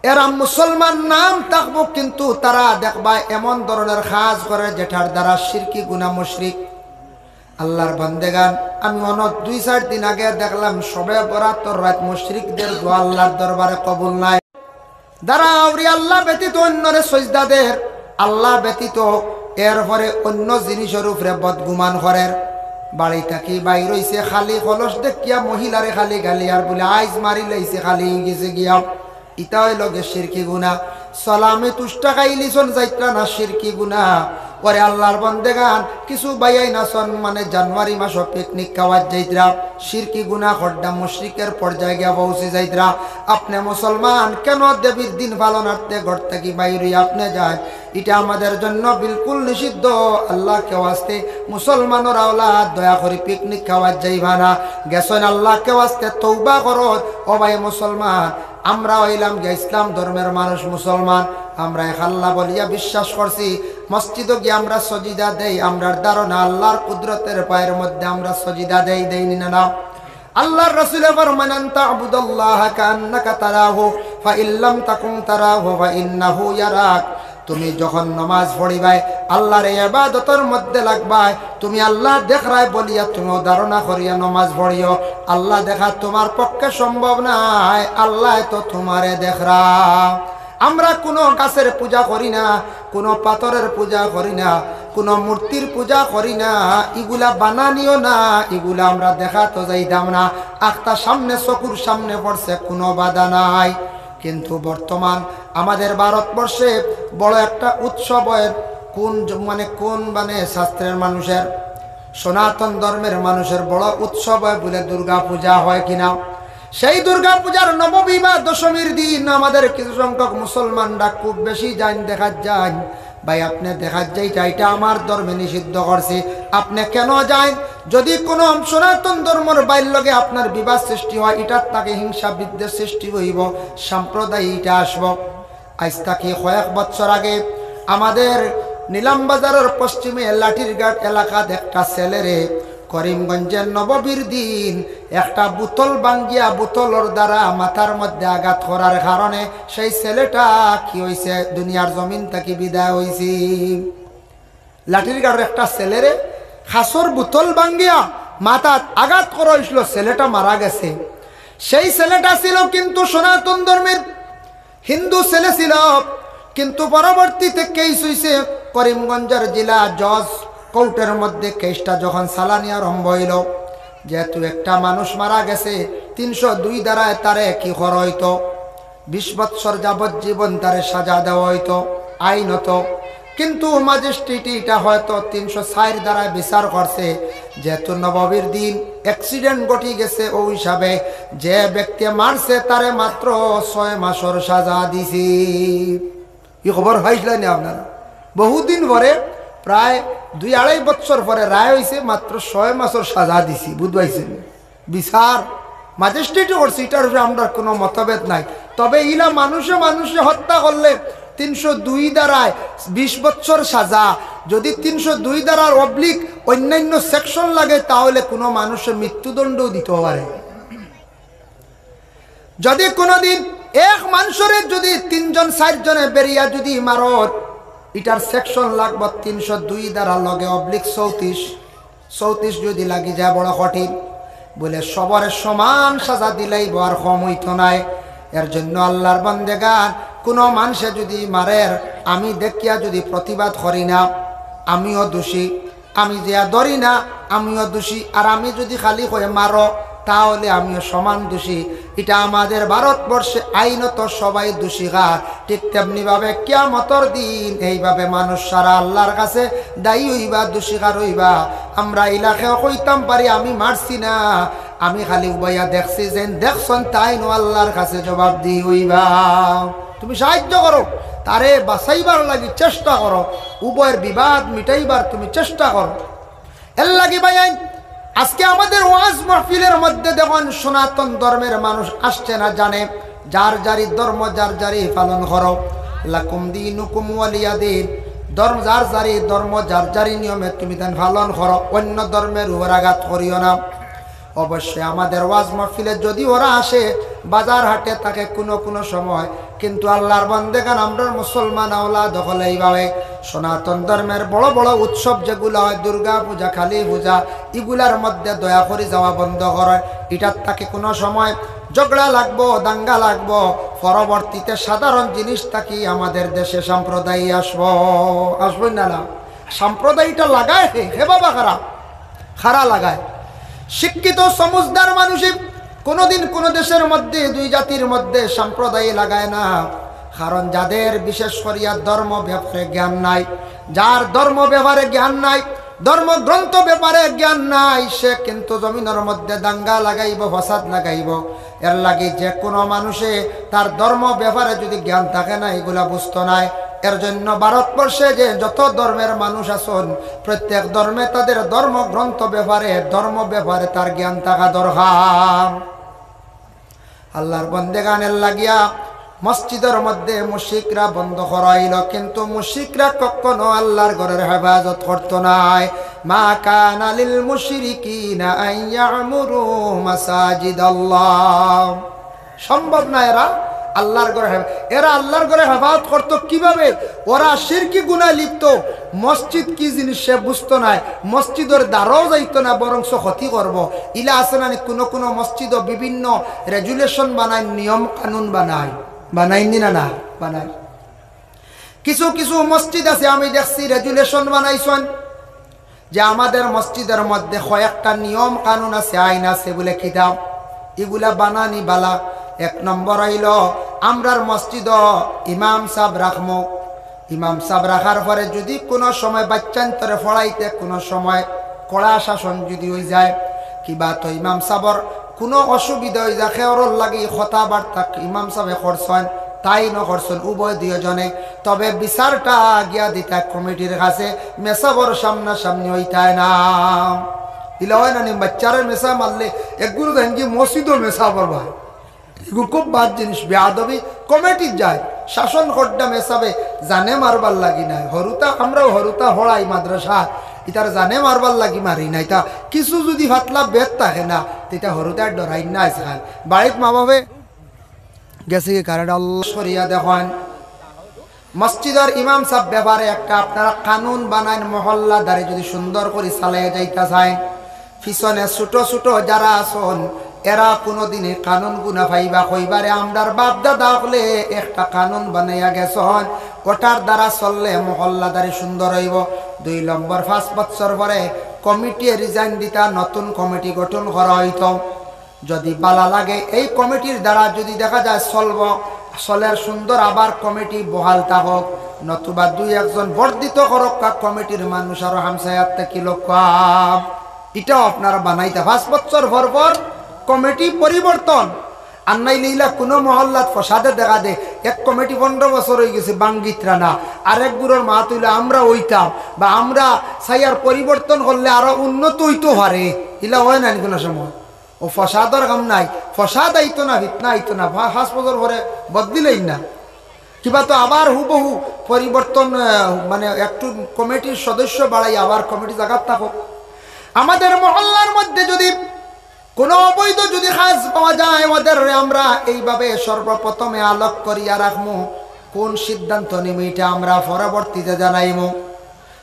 এরা মুসলমান নাম থাকবো, কিন্তু তারা দেখবায় এমন ধরনের কাজ করে যেটার দ্বারা শিরকি গুনা মুশরিক। আল্লার বন্দেগান, আমি অনো দুই চাইর দিন আগে দেখলাম শবে বরাতর রাইত মুশরিকদের দোয়া আল্লার দরবারে কবুল নায়। যারা আউরি আল্লা ব্যতীত অইন্যরে সইজদা দের, আল্লা ব্যতীত, এরপরে অইন্য জিনিসর উপরে বদগুমান করের। বাড়ি থাকি বাইর অইছে খালি কলস দেখিয়া মহিলারে খালি গালি আর বুলে, "আইজ মারিলাইছে, খালি অইগেছে গিয়া।" ইতা অইলো গি শিরকি গুনা। সালামি তুষ্টা খাইলিছইন যাইত্রা না শিরকি গুনা। ওরে আল্লার বন্দেগান, কিছু ভাইয়াইন আছইন মানে জানুয়ারি মাসো পিকনিক খাওয়াত যাইত্রা, শিরকি গুনা কররা মুশরিকের পর্যায়ে গিয়া পৌঁছি যাইত্রা। আপনে মুসলমান, কেন দেবীর দিন পালনার্থে ঘর থাকি বাইর অইয়া আপনে যাইন? ইটা আমাদের জন্য বিলকুল নিষিদ্ধ। আল্লাহকে ওয়াস্তে মুসলমানর আওলাদ, দয়া করি পিকনিক খাওয়াত যাইবা না। গেছইন আল্লাহকে ওয়াস্তে তওবা করো। ও ভাই মুসলমান, আমরা অইলাম গিয়া ইসলাম ধর্মের মানুষ, মুসলমান। আমরা এক আল্লাহ বলিয়া বিশ্বাস করছি। মসজিদো গিয়া আমরা সজিদা দেই, আমরার ধারণা আল্লাহর কুদরতের পায়ের মধ্যে আমরা সজিদা দেই, দেইনি না, না? আল্লাহর রাসূলে ফরমাইন, "আন তা'বুদাল্লাহা কাআন্নাকা তারাহু, ফাইন লাম তাকুন তারাহু ফাইন্নাহু ইয়ারাক।" তুমি যখন নমাজ পড়িবায়, আল্লাহর এই ইবাদতর মধ্যে লাগবায়, তুমি আল্লাহ দেখরায় বলিয়া তুমিও ধারণা করিয়া নমাজ পড়িও। আল্লাহ দেখা তুমার পক্ষে সম্ভব নায়, আল্লায় তো তুমারে দেখরা। আমরা কুনু গাছের পূজা করি না, কুনু পাথরের পূজা করি না, কুনু মূর্তির পূজা করি না, ইগুলা বানানিও না, ইগুলা আমরা দেখাত যাইতাম না। আখতা সামনে, চকুর সামনে পড়ছে, কুনু বাধা নাই। কিন্তু বর্তমান আমাদের ভারতবর্ষে বড় একটা উৎসব অয়, কুন জ-, মানে কুন মানে শাস্ত্রের মানুষের, সনাতন ধর্মের মানুষের বড় উৎসব অয় বুলে দুর্গা পূজা, হয় কিনা? সেই দুর্গা পূজার নবমী বা দশমীর দিন আমাদের কিছু সংখ্যক মুসলমানরা খুব বেশি যাইন, দেখাত যাইন। ভাই, আপনে দেখাত যাইতা, ইটা আমার ধর্মে নিষিদ্ধ করছে। আপনে কেন যাইন? যদি কুনু সনাতন ধর্মর ভাইর লগে আপনার বিবাদ সৃষ্টি হয়, ইটার থাকি হিংসা বিদ্বেষ সৃষ্টি অইবো, সাম্প্রদায়িকতা আসবো। আইজ থাকি কয়েক বছর আগে আমাদের নিলাম বাজারর পশ্চিমে লাঠিরঘাট এলাকাত একটা ছেলেরে করিমগঞ্জের নববীর দিন একটা বোতল ভাঙ্গিয়া বোতলর দ্বারা মাথার মধ্যে আঘাত করার কারণে সেই ছেলেটা কি অইছে, দুনিয়ার জমিন থাকি বিদায় অইছে। লাঠিরঘাটর একটা ছেলেরে কাচর বোতল ভাঙ্গিয়া মাথাত আঘাত করা অইছিল, ছেলেটা মারা গেছে। সেই ছেলেটা ছিল কিন্তু সনাতন ধর্মের হিন্দু ছেলে ছিল, কিন্তু পরবর্তীতে কেস অইছে করিমগঞ্জর জেলা জজ কোর্টের মধ্যে। কেসটা যখন চালানি আরম্ভ অইলো, যেহেতু একটা মানুষ মারা গেছে, তিনশো দুই ধারায় তারে কি করা অইতো, বিশ বৎসর যাবজ্জীবন তারে সাজা দেওয়া অইতো আইনত। কিন্তু ম্যাজিস্ট্রেট ইটা হয়তো তিনশো চাইর ধারায় বিচার করছে, যেহেতু নববীর দিন অ্যাক্সিডেন্ট ঘটি গেছে, ওই হিসাবে যে ব্যক্তি মারছে তারে মাত্র ছয় মাসর সাজা দিছে। ই খবর পাইছলা নি আপনারা? বহুদিন পরে, প্রায় দুই আড়াই বছর পরে রায় অইছে, মাত্র ছয় মাসর সাজা দিছে, বুঝ পাইছেন? বিচার ম্যাজিস্ট্রেটে করছে, ইটার উপরে আমরার কুনু মতভেদ নাই। তবে ইলা মানুষে মানুষে হত্যা করলে তিনশো দুই ধারায় বিশ বছর সাজা, যদি তিনশো দুই ধারার অবলিক অন্যান্য সেকশন লাগে, তাহলে কুনু মানুষে মৃত্যুদণ্ডও দিতে পারে। যদি কোনোদিন এক মানষরে যদি তিনজন চাইরজনে বেড়িয়া যদি মারর, ইটার সেকশন লাগবো তিনশো দুই ধারা লগে অবলিক চৌত্রিশ। চৌত্রিশ যদি লাগি যায় বড় কঠিন। বলে সবরে সমান সাজা দিলাইবো, আর কম অইতো নায়। এর জন্য আল্লার বন্দেগান, কোনো মানষে যদি মারের, আমি দেখিয়া যদি প্রতিবাদ করি না, আমিও দোষী। আমি যেয়া ধরি না, আমিও দোষী। আর আমি যদি খালি কই মারো, তাহলে আমিও সমান দোষী। ইটা আমাদের ভারতবর্ষে আইনত সবাই দোষীকার। ঠিক তেমনি ভাবে কিয়ামতর দিন এইভাবে মানুষ সারা আল্লার কাছে দায়ী অইবা, দোষীকার অইবা। আমরা ইলাকেও কইতাম পারি, "আমি মারছি না, আমি খালি উবাইয়া দেখছি।" যেইন দেখছন তাইনও আল্লার কাছে জবাবদিহি অইবা। তুমি সাহায্য করো, তারে বাঁচাইবার লাগি চেষ্টা করো, উভয়ের বিবাদ মিটাইবার তুমি চেষ্টা করো। এর লাগি ভাইয়াইন, আজকে আমাদের ওয়াজ মাহফিলের মধ্যে দেখুন, সনাতন ধর্মের মানুষ আসছে না জানে, যার যারই ধর্ম যার যারই পালন করো। লাকুম দীনুকুম ওয়ালিয়া দীন। ধর্ম যার যারই ধর্ম যার যারই নিয়মে তুমি তান পালন করো, অন্য ধর্মের উপর আঘাত করিও না। অবশ্যই আমাদের ওয়াজ মাহফিলে যদি ওরা আসে, বাজার হাটে থাকে কোনো কোনো সময়, কিন্তু আল্লার বন্দেগান, আমরার মুসলমান আওলাদ অকল এইভাবে সনাতন ধর্মের বড় বড় উৎসব যেগুলা হয়, দুর্গা পূজা, কালী পূজা, ইগুলার মধ্যে দয়া করি যাওয়া বন্ধ করো। ইটার থাকি কোনো সময় ঝগড়া লাগবো, দাঙ্গা লাগবো, পরবর্তীতে সাধারণ জিনিস থাকি আমাদের দেশে সাম্প্রদায়িক আসবো, আসবো না, না? সাম্প্রদায়িকটা লাগায় হে, হে বাবা, খারা, খারা লাগায়। শিক্ষিত সমুজদার মানুষই কোনোদিন কোনো দেশের মধ্যে দুই জাতির মধ্যে সাম্প্রদায়িক লাগায় না, কারণ যাদের বিশেষ করিয়া ধর্ম ব্যাপারে জ্ঞান নাই, যার ধর্ম ব্যাপারে জ্ঞান নাই, ধর্মগ্রন্থ ব্যাপারে জ্ঞান নাই, সে কিন্তু জমিনর মধ্যে দাঙ্গা লাগাইবো, ফসাদ লাগাইবো। এর লাগি যে কোনো মানুষে তার ধর্ম ব্যাপারে যদি জ্ঞান থাকে না, ইগুলা বুঝতো নায়। এর জন্য ভারতবর্ষে যে যত ধর্মের মানুষ আছন, প্রত্যেক ধর্মে তাদের ধর্মগ্রন্থ ব্যাপারে, ধর্ম ব্যাপারে তার জ্ঞান থাকা দরকার। আল্লার বন্দেগান, এর লাগিয়া মসজিদর মধ্যে মুশরিকরা বন্ধ করাইল, কিন্তু মুশরিকরা কখনো আল্লার ঘরর হেফাজত করতো নায়। মা কানা লিল মুশরিকিনা আন ইয়ামুরু মাসাজিদাল্লাহ। সম্ভব না এরা আল্লার ঘরর হেফা-, এরা আল্লার ঘরর হেফাজত করতো কিভাবে? ওরা শিরকি গুনায় লিপ্ত, মসজিদ কি জিনিস সে বুঝতো নায়, মসজিদর দ্বারও যাইতো না, বরঞ্চ ক্ষতি করবো। ইলা আছে না নি, কোনো কোনো মসজিদও বিভিন্ন রেজুলেশন বানায়, নিয়ম কানুন বানায়, বানাইন নি না? না, বানায়। কিছু কিছু মসজিদ আছে, আমি দেখছি রেজুলেশন বানাইছন যে আমাদের মসজিদর মধ্যে কয়েকটা নিয়ম কানুন আছে, আইন আছে বুলে কিতাব, ইগুলা বানানি বালা। এক নম্বর অইলো, আমরার মসজিদও ইমাম সাব রাখমু, ইমাম সাব রাখার পরে যদি কোনো সময় বাচ্চাইন্তরে পড়াইতে কোনো সময় কড়া শাসন যদি অই যায়, কিবা তো ইমাম সাবর কোনো অসুবিধা অই যায়, খেওরর লাগি কথাবার্তা ইমাম সাবে করছন, তাইনও করছন, উভয় দুইজনে, তবে বিচারটা গিয়া দিতা কমিটির কাছে, মেসাবর সামনাসামনি অইতায় না। ইলা অয় না নি, বাচ্চারে মেসা মারলে একগুলো দেখইন কি মসজিদও মেসাবর ভাই। ইগু খুব বাদ জিনিস, বেয়াদবি কমিটির যায়। শাসন করডা মেসাবে জানে মারবার লাগি নায়। হরুতা, আমরাও হরুতা হড়াই মাদ্রাসা, ইতার জানে মারবার লাগি মারি না। ইতা কিছু যদি ফাতলা বেদ থাকে না, তে ইতা হরুতায় ডরাইন না আইজকাল। বাড়িত মা বাপে গেছে কি কারেন্ট আল্লাহ সরিয়া দেখইন। মসজিদর ইমাম সাব ব্যাপারে একটা আপনারা কানুন বানাইন, মহল্লাদারি যদি সুন্দর করি চালাইয়া যাইতা চাইন, পিছনে ছোট ছোট যারা আছন, এরা কোনোদিন এই কানুন গুনা পাইবা, কইবারে আমরার বাপ দাদা অকলে একটা কানুন বানাইয়া গেছন, ওটার দ্বারা চললে মহল্লাদারি সুন্দর অইবো। দুই নম্বর, পাঁচ বছর পরে কমিটিয়ে রিজাইন দিতা, নতুন কমিটি গঠন করা অইতো। যদি বালা লাগে, এই কমিটির দ্বারা যদি দেখা যায় চলবো, চলের সুন্দর, আবার কমিটি বহাল থাকউক, নতুবা দুই একজন বর্ধিত করউক্কা কমিটির মানুষ আরো হামসায়াত থাকি লউক্কা। ইটাও আপনারা বানাইতা, পাঁচ বছর পর পর কমিটি পরিবর্তন। আর নাইলে ইলা কোনো মহল্লাত ফসাদে দেখা দে, এক কমিটি পনেরো বছর অই গেছে, ভাঙ্গিত্রা না, আরেক গুরুর মাত অইলে আমরা অইতাম, বা আমরা চাইয়ার পরিবর্তন করলে আরো উন্নত অইতো পারে, ইলা অয় না নি কোনো সময়? ও ফসাদর কাম নাই, ফসাদ আইতো না, ফিতনা আইতো না, পা-, পাঁচ বছর পরে বদলিলেই না। কিবা তো আবার হুবহু পরিবর্তন, আহ, মানে একটু কমিটির সদস্য বাড়াই, আবার কমিটি জাগাত থাকো। আমাদের মহল্লার মধ্যে যদি কোনো অবৈধ যদি কাজ পাওয়া যায়, ওদেররে আমরা এইভাবে সর্বপ্রথমে আলোক করিয়া রাখমু। কোন সিদ্ধান্ত নিমু, ইটা আমরা পরবর্তীতে জানাইমু।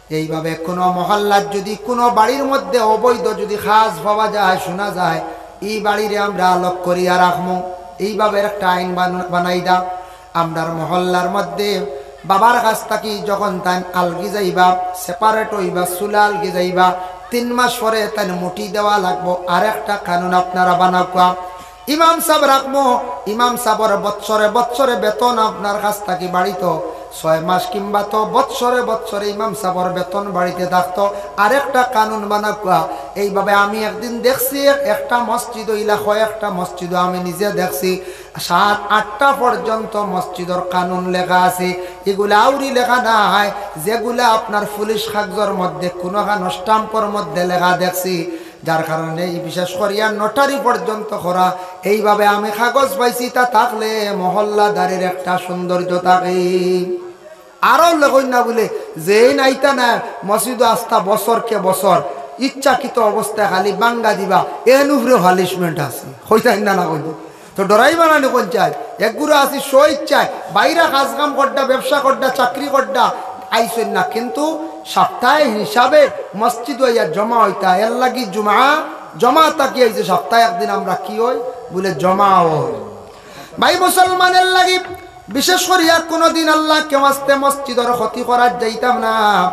এইভাবে কোনো মহল্লাত যদি কোনো বাড়ির মধ্যে অবৈধ যদি কাজ পাওয়া যায়, শোনা যায়, ই বাড়িরে আমরা আলোক করিয়া রাখমু। এইভাবে একটা আইন বান-, বানাই দা। আমরার মহল্লার মধ্যে বাবার কাছ থাকি যখন তাইন আলগি যাইবা, separate অইবা, চুলা আলগি যাইবা, তিন মাস পরে তাইন মুঠি দেওয়া লাগবো। আরেকটা কানুন আপনারা বানাউক্কা, ইমাম সাব রাখমু, ইমাম সাবর বৎসরে বৎসরে বেতন আপনার কাছ থাকি বাড়িত, ছয় মাস কিংবা তো বৎসরে বৎসরে ইমাম সাবর বেতন বাড়িতে থাকতো। আরেকটা কানুন বানাউক্কা। এইভাবে আমি একদিন দেখছি, এক-, একটা মসজিদ অইলা, কয়েকটা মসজিদও আমি নিজে দেখছি, সাত আটটা পর্যন্ত মসজিদর কানুন লেখা আছে। ইগুলা আউরি লেখা নায়, যেগুলা আপনার পুলিশ কাগজর মধ্যে কুনুখানো স্টাম্পর মধ্যে লেখা দেখছি, যার কারণে ই বিশেষ করিয়া নোটারি পর্যন্ত করা। এইভাবে আমি কাগজ পাইছি, তা থাকলে মহল্লাদারির একটা সৌন্দর্য থাকে। আরো লেখইন না বুলে, যেইন আইতা না মসজিদো আস্তা বছর কে বছর ইচ্ছাকৃত অবস্থায় খালি ভাঙ্গা দিবা, এন উপরে punishment আছে। কইতাইন না, না কইতাইন। তো ডরাইবা না নি পঞ্চায়েত? এক গুরু আছি স্বইচ্ছায়, বাইরা কাজ কাম করডা, ব্যবসা করডা, চাকরি করডা, আইছইন না, কিন্তু সপ্তাহে হিসাবে মসজিদ আইয়া জমা অইতা। এর লাগি জুমা, জমা থাকি আইছে সপ্তাহে একদিন আমরা কি অই? বুলে জমা অই। ভাই মুসলমানের লাগি বিশেষ করিয়া কোনোদিন আল্লাহকে ওয়াস্তে মসজিদর ক্ষতি করার যাইতাম না।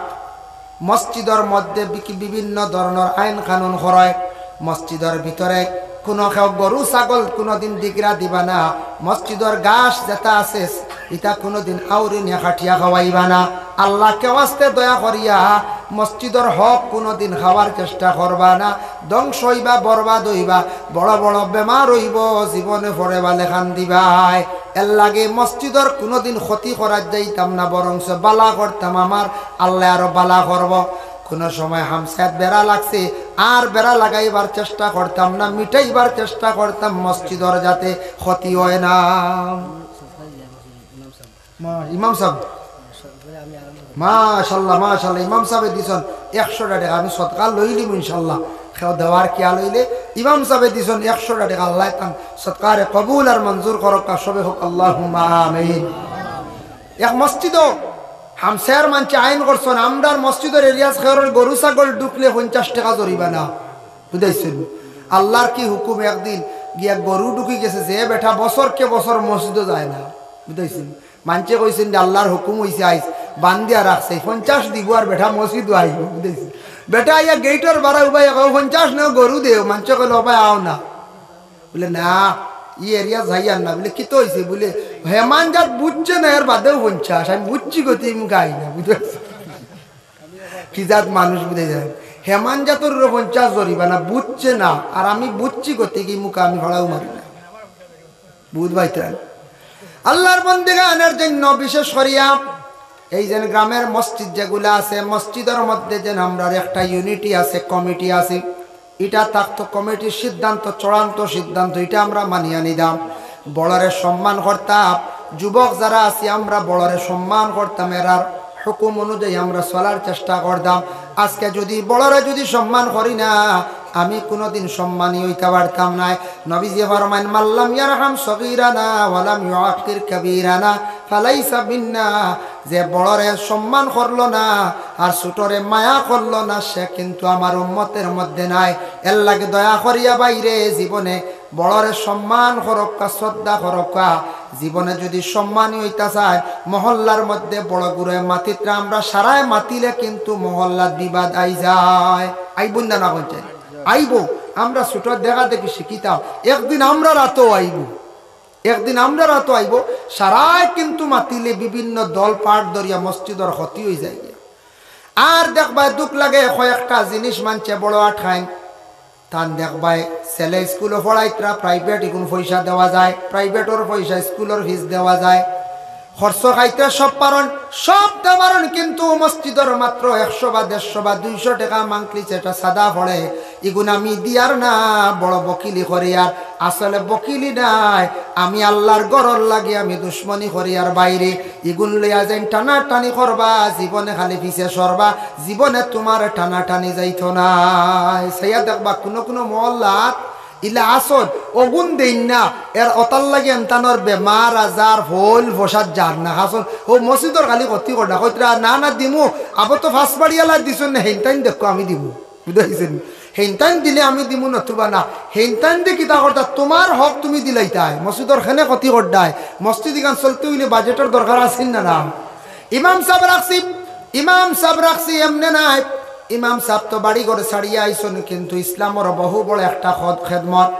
মসজিদর মধ্যে বিকি-, বিভিন্ন ধরনর আইন কানুন করা অয়। মসজিদর ভিতরে কোনো কেউ গরু ছাগল কোনোদিন দিগরা দিবা না। মসজিদর ঘাস যেটা আছে, ইটা কোনোদিন আউরি নিয়া কাটিয়া খাওয়াইবা না। আল্লাহকে ওয়াস্তে দয়া করিয়া মসজিদর হক কোনোদিন খাওয়ার চেষ্টা করবা না। ধ্বংস অইবা, বরবাদ অইবা, বড় বড় বেমার অইবো, জীবনে পরে বালে কান্দিবায়। এর লাগি মসজিদর কোনোদিন ক্ষতি করার যাইতাম না, বরঞ্চ বালা করতাম, আমার আল্লায় আরো বালা করবো। কোনো সময় হামসায়াত বেড়া লাগছে, আর বেড়া লাগাইবার চেষ্টা করতাম না, মিটাইবার চেষ্টা করতাম মসজিদর যাতে ক্ষতি অয় না। মা-, ইমাম সাব, মাশাল্লাহ, মাশাল্লাহ, ইমাম সাবে দিছইন একশোটা টেকা, আমি সদকা লইলিমু ইনশাল্লাহ। কেউ দেওয়ার কিয়া লইলে ইমাম সাবে দিছইন একশোটা টেকা, আল্লায় তান সদকারে কবুল আর মঞ্জুর করউক্কা, সবে কউক আল্লাহুম্মা আমিন। এক মসজিদো হামসায়ার মানষে আইন করছইন, আমরার মসজিদর এরিয়াত কেউরর গরু ছাগল ঢুকলে পঞ্চাশ টেকা জরিমানা, বুঝাইছইন? আল্লাহর কি হুকুম, একদিন গিয়া গরু ঢুকি গেছে, যে বেটা বছর কে বছর মসজিদো যায় না, বুঝাইছইন? মানষে কইছইন যে আল্লাহর হুকুম অইছে, আইজ বান্দিয়া রাখছে, পঞ্চাশ দিবো আর বেটা মসজিদো আইবো, বুঝাইছইন? বেটা আইয়া গেইটর বারা উবাইয়া কয়, "পঞ্চাশ নেও, গরু দেও।" মানষে কইলো, "ও ভাই, আও না।" বুলে, "না, ই এরিয়া যাইয়ার না।" বুলে, "কিতা অইছে?" বুলে, "হেমানজাত বুঝছে না, এর বাদেও পঞ্চাশ, আমি বুঝছি গতি, মুখে আই না।" বুঝাইছইন? কি জাত মানুষ বুঝে যায়? হেমানজাতর উপরে পঞ্চাশ জরিমানা, বুঝছে না, আর আমি বুঝছি গতি, কি মুখে আমি ফাড়াও মারি না। বুঝ পাইতেন? আল্লাহর বন্দেগানের জন্য বিশেষ করিয়া এই যে গ্রামের মসজিদ যেগুলা আছে, মসজিদর মধ্যে যে আমরার একটা ইউনিটি আছে, কমিটি আছে, ইটা থাকতো কমিটির সিদ্ধান্ত, চূড়ান্ত সিদ্ধান্ত, ইটা আমরা মানিয়া নিতাম। বড়রে সম্মান করতাম, যুবক যারা আছি আমরা বড়রে সম্মান করতাম, এরার হুকুম অনুযায়ী আমরা চলার চেষ্টা করতাম। আজকে যদি বড়রে যদি সম্মান করি না, আমি কোনোদিন সম্মানী অইতা পারতাম নায়। নবীজি ফরমাইন, "মাল্লাম ইয়ারহাম সগীরানা ওয়ালাম ইউআক্কির কাবীরানা ফালাইসা মিন্না।" যে বড়রে সম্মান করলো না আর ছোটরে মায়া করলো না, সে কিন্তু আমার উম্মতের মধ্যে নাই। এর লাগি দয়া করিয়া ভাইরে জীবনে বড়রে সম্মান করউক্কা, শ্রদ্ধা করউক্কা। জীবনে যদি সম্মানী অইতা চায়, মহল্লার মধ্যে বড় গুরুয়ে মাতিত্রা আমরা সারায় মাতিলে কিন্তু মহল্লাত বিবাদ আই যায়। আইবো না, না কইছে? আইবো। আমরা ছোট দেখা দেখি শিখিতাম, একদিন আমরার আতো আইবো, একদিন আমরার আতো আইবো। সারায় কিন্তু মাতিলে বিভিন্ন দল পাট ধরিয়া মসজিদর ক্ষতি অই যায়। আর দেখবায় দুখ লাগে, কয়েকটা জিনিস মানষে বড় আটকাইন। তান দেখবায় ছেলে স্কুলো পড়াইত্রা, প্রাইভেট ইগুন পয়সা দেওয়া যায়, প্রাইভেটর পয়সা স্কুলর ফিস দেওয়া যায়, খরচ খাইতে সব পারইন, সব দেওয়া পারইন, কিন্তু মসজিদর মাত্র একশো বা দেড়শো বা দুইশো টেকা মান্থলি যেটা চাঁদা পড়ে, ইগুন আমি দিয়ার না, বড় বকিলি করিয়ার। আসলে বকিলি নায়, আমি আল্লাহর ঘরর লাগি আমি দুশমনি করিয়ার ভাইরে। ইগুন লইয়া যেইন টানাটানি করবা, জীবনে খালি পিছে সরবা, জীবনে তুমার টানাটানি যাইতো নায়। চাইয়া দেখবা, কুনু কুনু মহল্লাত ইলা আছইন, অগুন দেইন না, এর অতার লাগি এনতানর বেমার আজার, ফইল ফসাদ যার না। আছইন, অউ মসজিদর খালি ক্ষতি কররা, কইতরা, "না, না, দিমু, আবো তো ফাঁস বাড়িয়ালা দিছইন না, হেইনতাইন দেখো আমি দিমু।" বুঝাইছইন? হেইনতাইন দিলে আমি দিমু, নতুবা না। হেইনতাইন দি কিতা করতা, তুমার হক তুমি দিলাইতায়, মসজিদর কেনে ক্ষতি কররায়, মসজিদ ইখান চলতে অইলে বাজেটর দরকার আছে না, না? ইমাম সাব রাখছি, ইমাম সাব রাখছি এমনে নায়। ইমাম সাব তো বাড়ি ঘর ছাড়িয়া আইছইন, কিন্তু ইসলামর বহু বড় একটা খদ-, খেদমত,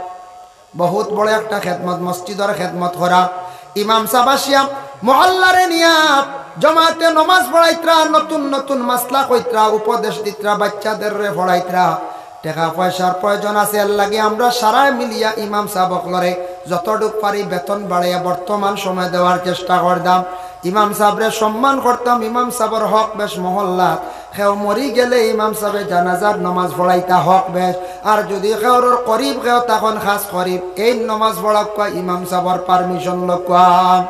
বহুত বড় একটা খেদমত, মসজিদর খেদমত করা। ইমাম সাব আসিয়া মহল্লারে নিয়া জমাতে নমাজ পড়াইতরা, নতুন নতুন মাসলা কইতরা, উপদেশ দিতরা, বাচ্চাদেররে পড়াইতরা। টেকা পয়সার প্রয়োজন আছে, এর লাগি আমরা সারায় মিলিয়া ইমাম সাব অকলরে যতটুক পারি বেতন বাড়াইয়া বর্তমান সময় দেওয়ার চেষ্টা করতাম। ইমাম সাবরে সম্মান করতাম, ইমাম সাবর হক বেশ মহল্লাত। কেউ মরি গেলে ইমাম সাবে জানাজার নমাজ পড়াইতা, হক বেশ। আর যুদি কেউর করিব কেউ তখন খাস করিব, এইন নমাজ পড়াউক্কা, ইমাম সাবর permission লউক্কা।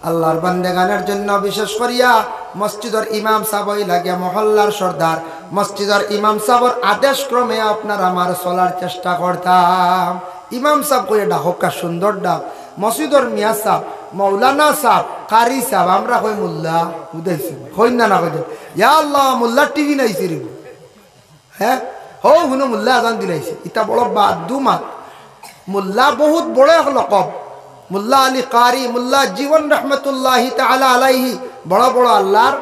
আল্লার বান্দেগানর জন্য বিশেষ করিয়া মসজিদর ইমাম সাব অইলাগিয়া মহল্লার সর্দার, মসজিদর ইমাম সাবর আদেশ ক্রমে আপনার আমার চলার চেষ্টা করতাম। ইমাম সাব কইয়া ডাকউক্কা, সুন্দর ডাক, মসজিদর মিয়া সাব, মৌলানা সাব, কারি সাব, আমরা কই মোল্লা, বুঝাইছি, কইন না, না কইন। ইয়া আল্লাহ, মোল্লার টিভি নাইছে রে। হ্যাঁ, হউ হুনো, মোল্লা আজান দিলাইছে। ইতা বড় বাদ দুমাত। মোল্লা বহুত বড় এক লকব। মোল্লা আলী কারি, মোল্লা জীবন রহমতুল্লাহি তাআলা আলাইহি, বড় বড় আল্লার,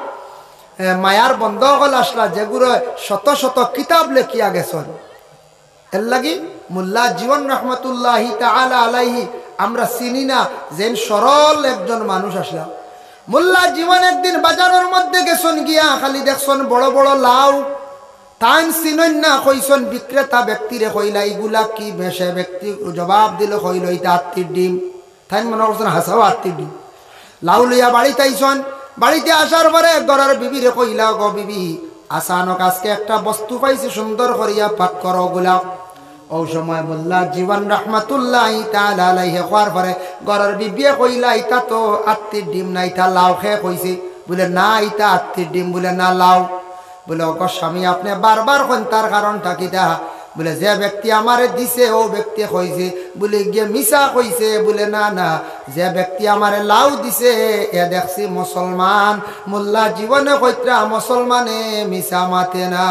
এ, মায়ার বন্দা অকল আছলা, যেগুরে শত শত কিতাব লেখিয়া গেছইন। এর লাগি মোল্লা জীবন রহমতুল্লাহি তাআলা আলাইহি আমরা চিনি না, যেন সরল একজন মানুষ আছলা। মোল্লা জীবন একদিন বাজারর মধ্যে গেছইন, গিয়া খালি দেখছইন বড় বড় লাউ, তাইন চিনইন না, কইছইন বিক্রেতা ব্যক্তিরে, কইলা, "ইগুলা কি?" বেশে ব্যক্তি জবাব দিল, কইল, "ইতা আত্তির ডিম।" তাইন মনে করছইন হাছাউ আত্তির ডিম। লাউ লইয়া বাড়িত আইছইন, বাড়িত আসার পরে ঘরর বিবিরে কইলা, "গো বিবি, আচানক আজকে একটা বস্তু পাইছি, সুন্দর করিয়া পাক করো অগুলা।" অউ সময় মোল্লা জীবন রহমতুল্লাহি তাআলা আলাইহি কওয়ার পরে ঘরর বিবিয়ে কইলা, "ইতা তো আত্তির ডিম না, ইতা লাউ।" কে কইছে? বুলে, "না, ইতা আত্তির ডিম।" বুলে, "না, লাউ।" বুলে, "ওগো স্বামী, আপনে বারবার কইন, তার কারণটা কিতা?" বুলে, "যে ব্যক্তি আমারে দিছে, অউ ব্যক্তি কইছে।" বুলে, "গিয়ে মিছা কইছে।" বুলে, "না, না, যে ব্যক্তি আমারে লাউ দিছে, এ দেখছি মুসলমান।" মোল্লা জীবনে কইতরা, "মুসলমানে মিছা মাতে না।"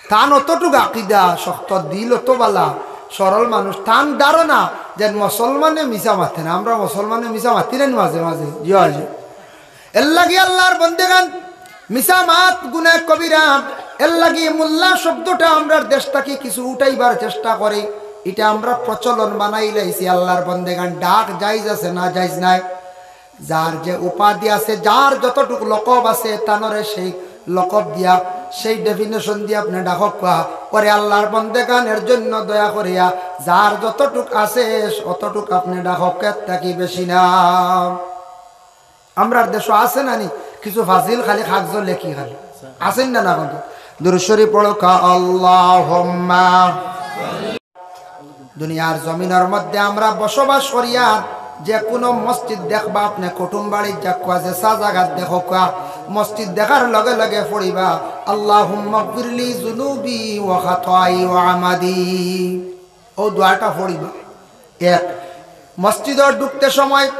তান অতটুক আকিদা শক্ত, দিল অত বালা, সরল মানুষ। তান ধারণা যেন মুসলমানে মিছা মাতে না। আমরা মুসলমানে মিছা মাতি না নি মাঝে মাঝে? জি, জি। এর লাগি আল্লার বন্দেগান, মিছা মাত গুনাহ কবিরা। এর লাগি মোল্লা শব্দটা আমরার দেশ থাকি কিছু উঠাইবার চেষ্টা করে। ইটা আমরা প্রচলন বানাইলাইছি। আল্লার বন্দেগান, ডাক জায়েজ আছে না জায়েজ নাই? যার যে উপাধি আছে, যার যতটুক লকব আছে, তানরে সেই লকব দিয়া, সেই definition দিয়া আপনে ডাকউক্কা। ওরে আল্লার বন্দেগান, এর জন্য দয়া করিয়া যার যতটুক আছে, অতটুক আপনে ডাকউক্কা, এর থাকি বেশি না। আমরার দেশো আছে না নি কিছু ফাজিল, খালি কাগজো লেখি খালি। আছেন না, না? দুরূদ শরীফ পড়উক্কা, আল্লাহুম্মা। দুনিয়ার জমিনর মধ্যে আমরা বসবাস করিয়ার, যে কুনু মসজিদ দেখবা আপনে, কুটুম বাড়িত যাউক্কা, যেছা জাগাত দেখউক্কা, মসজিদ দেখার লগে লগে পড়িবা, "আল্লাহুম্মাগফিরলি যুনুবি ওয়া খাতায়ায়া ওয়া আমাদি।" অউ দোয়াটা পড়িবা। এক, মসজিদো ঢুকতে সময়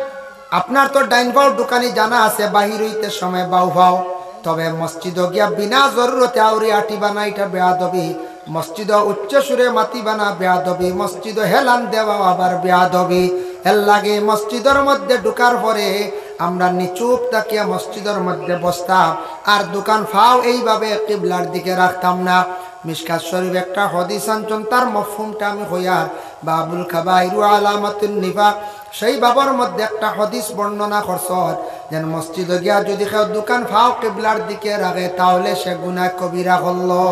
আপনার তো ডাইন পাও ঢুকানি জানা আছে, বাহির অইতে সময় বাউ পাও। তবে মসজিদো গিয়া বিনা জরুরতে আউরি আটিবা না, ইটা বেয়াদবি। মসজিদো উচ্চ সুরে মাতিবা না, বেয়াদবি। মসজিদো হেলান দেওয়া আবার বেয়াদবি। এর লাগি মসজিদর মধ্যে ঢুকার পরে আমরা নিচুপ থাকিয়া মসজিদর মধ্যে বসতাম, আর দুখান পাও এইভাবে কিবলার দিকে রাখতাম না। মিশকাত শরীফ একটা হাদিস আনছইন, তার মফহুমটা আমি কইয়ার, বাবুল কাবাইর ওয়া আলামাতুন নিফাক, সেই বাবর মধ্যে একটা হাদিস বর্ণনা করছইন, যেন মসজিদো গিয়া যুদি কেউ দুখান পাও কিবলার দিকে রাখে, তাহলে সে গুনাহ কবিরা করলো।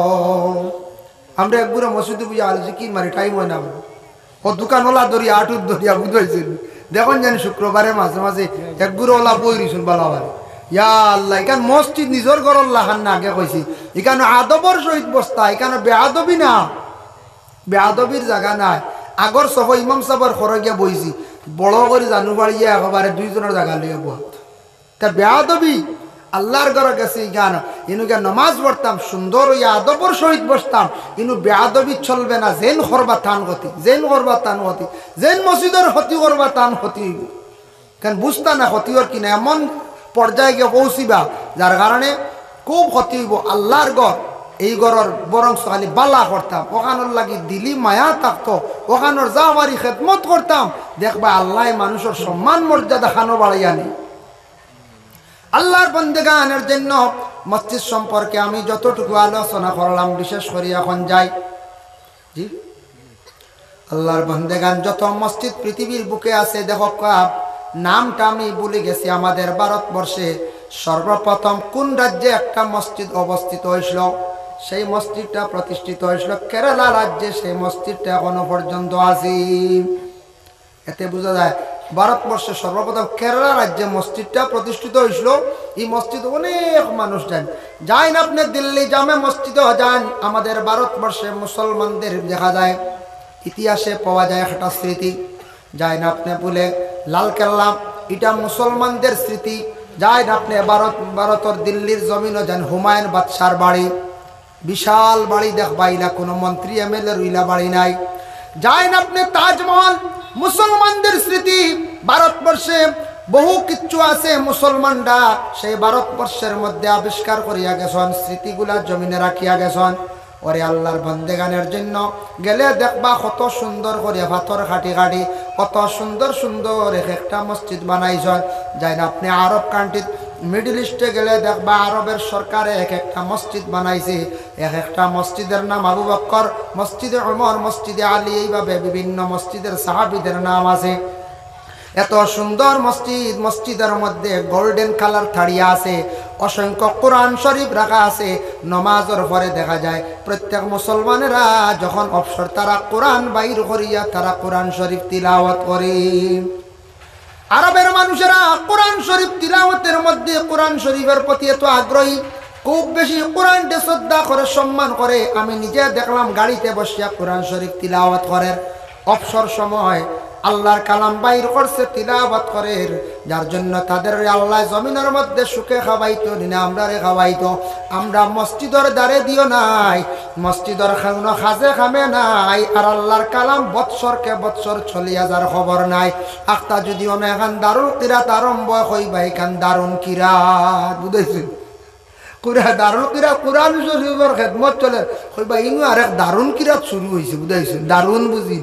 আমরা একগুরে মসজিদো বুঝি আলজি কি মারি, টাইম অয় না। অউ দুখান ওলা ধরিয়া, আটুত ধরিয়া, বুঝাইছইন। দেখইন যেন শুক্রবারে মাঝে মাঝে একগুরে ওলা বই রইছইন বালা বালা। ইয়া আল্লাহ, ইখান মসজিদ নিজর ঘরর লাখান না, আগে কইছি। ইখান আদবর সহিত বসতা, ইখান বেয়াদবি না। বেয়াদবির জাগা নাই। আগর সফো ইমাম সাবর ঘরো গিয়া বইছি, বড় করি জানু বাড়িয়া একেবারে দুইজনর জাগা লইয়া বওয়া। তে বেয়াদবি, আল্লার ঘরো গেছি ইখান, ইনো গিয়া নমাজ পড়তাম, সুন্দর অইয়া আদবর সহিত বসতাম, ইনো বেয়াদবি চলবে না, যেইন করবা তান ক্ষতি, যেইন করবা তান ক্ষতি, যেইন মসজিদর ক্ষতি করবা তান ক্ষতি অইবো। কেন বুঝতা না ক্ষতি অর কিনা, এমন পর্যায়ে গিয়া পৌঁছিবা, যার কারণে খুব ক্ষতি অইবো। আল্লার ঘর, এই ঘরর বরং খালি বালা করতাম, অখানর লাগি দিলি মায়া থাকতো, অখানর যা পারি খেদমত করতাম, দেখবা আল্লায় মানুষর সম্মান মর্যাদা খানো বাড়াইয়া নি। আল্লার বন্দেগান, এর জন্য মসজিদ সম্পর্কে আমি যতটুকু আলোচনা করলাম, বিশেষ করি এখন যাই, জি, আল্লার বন্দেগান, যত মসজিদ পৃথিবীর বুকে আছে, দেখউক্কা, নামটা আমি ভুলি গেছি। আমাদের ভারতবর্ষে সর্বপ্রথম কোন রাজ্যে একটা মসজিদ অবস্থিত অইছিল, সেই মসজিদটা প্রতিষ্ঠিত অইছিল কেরালা রাজ্যে, সেই মসজিদটা এখনো পর্যন্ত আছে। এতে বুঝা যায়, ভারতবর্ষে সর্বপ্রথম কেরালা রাজ্যে মসজিদটা প্রতিষ্ঠিত অইছিল। এই মসজিদ অনেক মানুষ যাইন, যাইন আপনে দিল্লি জামে মসজিদও যাইন। আমাদের ভারতবর্ষে মুসলমানদের দেখা যায়, ইতিহাসে পাওয়া যায় একটা স্মৃতি। যাইন আপনে বুলে লাল কেল্লা, ইটা মুসলমানদের স্মৃতি। যাইন আপনে ভারত, ভারতর দিল্লির জমিনও যাইন, হুমায়ুন বাদশার বাড়ি, বিশাল বাড়ি দেখবা, ইলা কোনো মন্ত্রী এমএলএর ইলা বাড়ি নাই। যাইন আপনে তাজমহল, মুসলমানদের স্মৃতি। ভারতবর্ষে বহু কিচ্ছু আছে, মুসলমানরা সেই ভারতবর্ষের মধ্যে আবিষ্কার করিয়া গেছইন, স্মৃতিগুলা জমিনে রাখিয়া গেছইন। ওরে আল্লার বন্দেগান, এর জন্য গেলে দেখবা কত সুন্দর করিয়া পাথর কাটি কাটি কত সুন্দর সুন্দর এক একটা মসজিদ বানাইছইন। যাইন আপনে আরব কান্ট্রিত, মিডল ইস্টে গেলে দেখবা আরবের সরকারে এক একটা মসজিদ বানাইছে। এক একটা মসজিদের নাম আবু বক্কর, মসজিদে ওমর, মসজিদে আলী, এইভাবে বিভিন্ন মসজিদের সাহাবীদের নাম আছে। এত সুন্দর মসজিদ, মসজিদের মধ্যে গোল্ডেন কালার তাড়িয়া আছে, অসংখ্য কোরআন শরীফ রাখা আছে। নমাজর পরে দেখা যায় প্রত্যেক মুসলমানেরা যখন অবসর, তারা কোরআন বাইর করিয়া তারা কোরআন শরীফ তিলাওয়াত করে। আরবের মানুষেরা কোরআন শরীফ তিলাওয়াতের মধ্যে কোরআন শরীফের প্রতি এত আগ্রহী, খুব বেশি কোরআনকে শ্রদ্ধা করে, সম্মান করে। আমি নিজে দেখলাম গাড়িতে বসিয়া কোরআন শরীফ তিলাওয়াত করের, অবসর সময় আল্লার কালাম বাইর করছে, তিলাওয়াত করের, যার জন্য তাদের আল্লায় জমিনের মধ্যে সুখে খাওয়াইতো নি না, আমরারে খাওয়াইতো। আমরা মসজিদর দ্বারে দিও নাই, মসজিদর কোনো কাজে কামে নাই, আর আল্লার কালাম বৎসরকে বৎসর চলিয়া যার খবর নাই। আখতা যদি অনো এখান দারুল কিরাত আরম্ভ অয়, কইবা ইখান দারুন কিরাত, বুঝাইছইন? কুরা-, দারুল কিরাত, কোরআন শরীফর খেদমত চলের, কইবা ইনু আরেক দারুন কিরাত শুরু অইছে, বুঝাইছইন? দারুন বুঝি।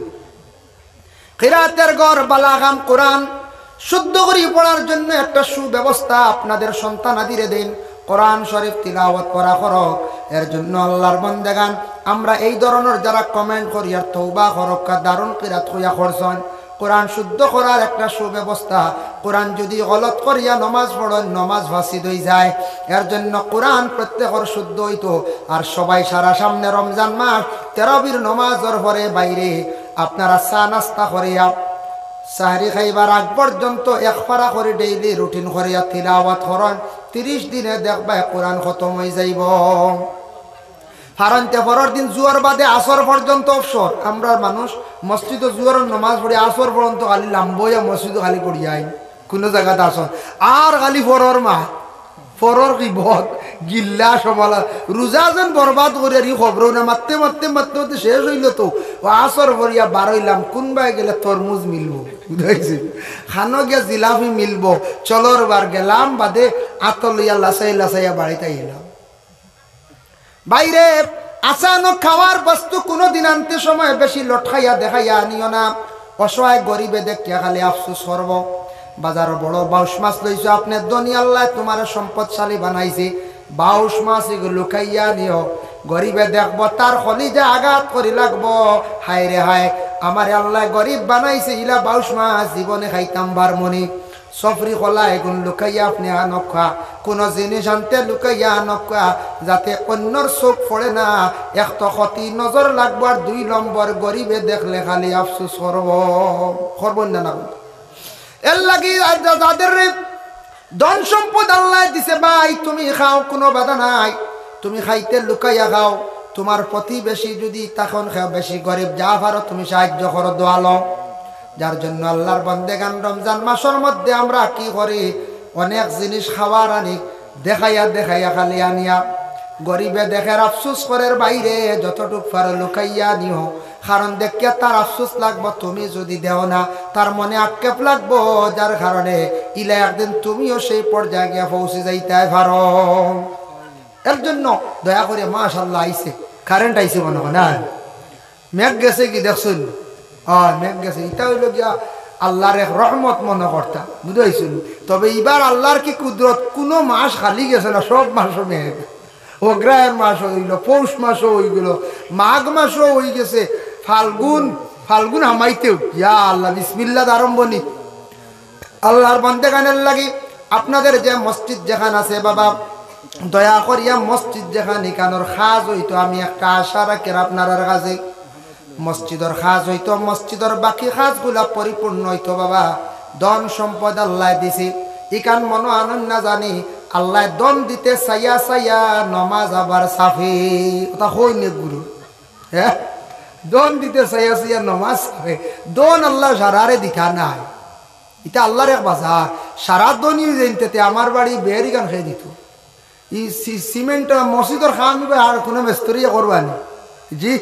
কিরাতের ঘর, বালা কাম, কোরআন শুদ্ধ করি পড়ার জন্য একটা সুব্যবস্থা আপনাদের সন্তানাদিরে দেইন। কোরআন শরীফ তিলাওয়াত করা করো। এর জন্য আল্লার বন্দেগান, আমরা এই ধরনর যারা কমেন্ট করি আর তওবা করউক্কা, দারুন কিরাত কইয়া করছইন, কোরআন শুদ্ধ করার একটা সুব্যবস্থা। কোরআন যদি গলত করিয়া নমাজ পড়ইন, নমাজ ফাসিদ অই যায়। এর জন্য কোরআন প্রত্যেকর শুদ্ধ অইতো। আর সবাই সারা সামনে রমজান মাস, তেরাবির নমাজর পরে বাইরে আপনারা চা নাস্তা করিয়া, সাহরি খাইবার আগ পর্যন্ত এক পারা করি ডেইলি রুটিন করিয়া তিলাওয়াত করইন, তিরিশ দিনে দেখবায় কোরআন খতম অই যাইবো। কারণ তে পরর দিন জুহর বাদে আসর পর্যন্ত অবসর। আমরার মানুষ মসজিদো জুহরর নমাজ পড়ি, আসর পর্যন্ত খালি লাম্বা অইয়া মসজিদো খালি পড়িয়া আইন, কুনু জাগাত আসর, আর খালি পরর মা, পরর গিবত, গিল্লা, সমালা-, রোজা যেন বরবাদ করিয়ার ই খবরও না, মাততে মাততে মাততে মাততে শেষ অইলো তো। ও আসর পড়িয়া বার অইলাম, কুনবায় গেলে তরমুজ মিলবো, বুঝাইছে? খানো গিয়া জিলাপি মিলবো, চলো রে বার গেলাম, বাদে আতো লইয়া লাচাইয়া লাচাইয়া বাড়িত আইলাম। বাইরে আচানক খাওয়ার বস্তু কুনুদিন আনতে সময় বেশি লটকাইয়া দেখাইয়া আনিও না। অসহায় গরিবে দেখিয়া খালি আফসোস করবো। বাজারো বড় বাউশ মাছ লইছো আপনে, ধনী আল্লায় তুমারে সম্পদশালী বানাইছে, বাউশ মাছ ইগু লুকাইয়া আনিও। গরিবে দেখবো, তার কলিজা আঘাত করি লাগবো, হায় রে হায়, আমারে আল্লায় গরিব বানাইছে, ইলা বাউশ মাছ জীবনে খাইতাম পারমু নি। সফরি কলা এগুন লুকাইয়া আপনে আনউক্কা, কুনু জিনিস আনতে লুকাইয়া আনউক্কা, যাতে অইন্যর চউখ পড়ে না। এক তো ক্ষতি নজর লাগবো, আর দুই নম্বর গরিবে দেখলে খালি আফসোস করবো, করবো না, না? এর লাগি আর যা-, যাদের ধন সম্পদ আল্লায় দিছে, ভাই, তুমি খাও, কুনু বাধা নাই, তুমি খাইতে লুকাইয়া খাও। তুমার প্রতিবেশী যদি তখন কেউ বেশি গরিব, যা পারো তুমি সাহায্য করো, দোয়া লও। যার জন্য আল্লার বন্দেগান, রমজান মাসর মধ্যে আমরা কি করি, অনেক জিনিস খাওয়ার আনি, দেখাইয়া দেখাইয়া খালি আনিয়া গরিবে দেখের, আফসোস করের, বাইরে যতটুক পারো লুকাইয়া নিও, কারণ দেখিয়া তার আফসোস লাগবো, তুমি যুদি দেও না, তার মনে আক্ষেপ লাগবো, যার কারণে ইলা একদিন তুমিও সেই পর্যায়ে গিয়া পৌঁছি যাইতায় পারো। এর জন্য দয়া করিয়া, মাশাআল্লাহ আইছে, কারেন্ট আইছে মনো অয় না? মেঘ গেছে কি দেখছইন? অয়, মেঘ গেছে। ইটা অইলো গিয়া আল্লার এক রহমত মনো করতা, বুঝছইন? তবে ইবার আল্লার কি কুদরত, কুনু মাস খালি গেছে না, সব মাসো মেঘ। অগ্রহায়ণ মাস অইলো, পৌষ মাসও অইগেলো, মাঘ মাসও অইগেছে, ফাল্গুন, ফাল্গুন হামাইতেউ, ইয়া আল্লাহ, বিসমিল্লাহ আরম্ভনি। আল্লার বন্দেগানের লাগি আপনাদের যে মসজিদ যেখান আছে বাবা, দয়া করিয়া মসজিদ যেখান, ইখানোর কাজ অইতো, আমি একটা আশা রাখিয়ার আপনারার কাছে। মসজিদর কাজ অইতো, মসজিদর বাকি কাজগুলা পরিপূর্ণ অইতো বাবা। ধন সম্পদ আল্লায় দিছে, ইখান মনো আনইন না জানি, আল্লায় ধন দিতে চাইয়া চাইয়া নমাজ আবার চাপে। কথা কইন নি গুরু? হ্যাঁ, ধন দিতে চাইয়া চাইয়া নমাজ চাপে। ধন আল্লায় সারারে দিতা নায়। ইটা আল্লার এক বাজার। সারা ধনী অইযাইন তে আমার বাড়ি বেড়িখান খেয়ে দিত। ই সি-, সিমেন্ট মসজিদর কাম ইবা আর কুনু মিস্ত্রিয়ে করবা নি? জি,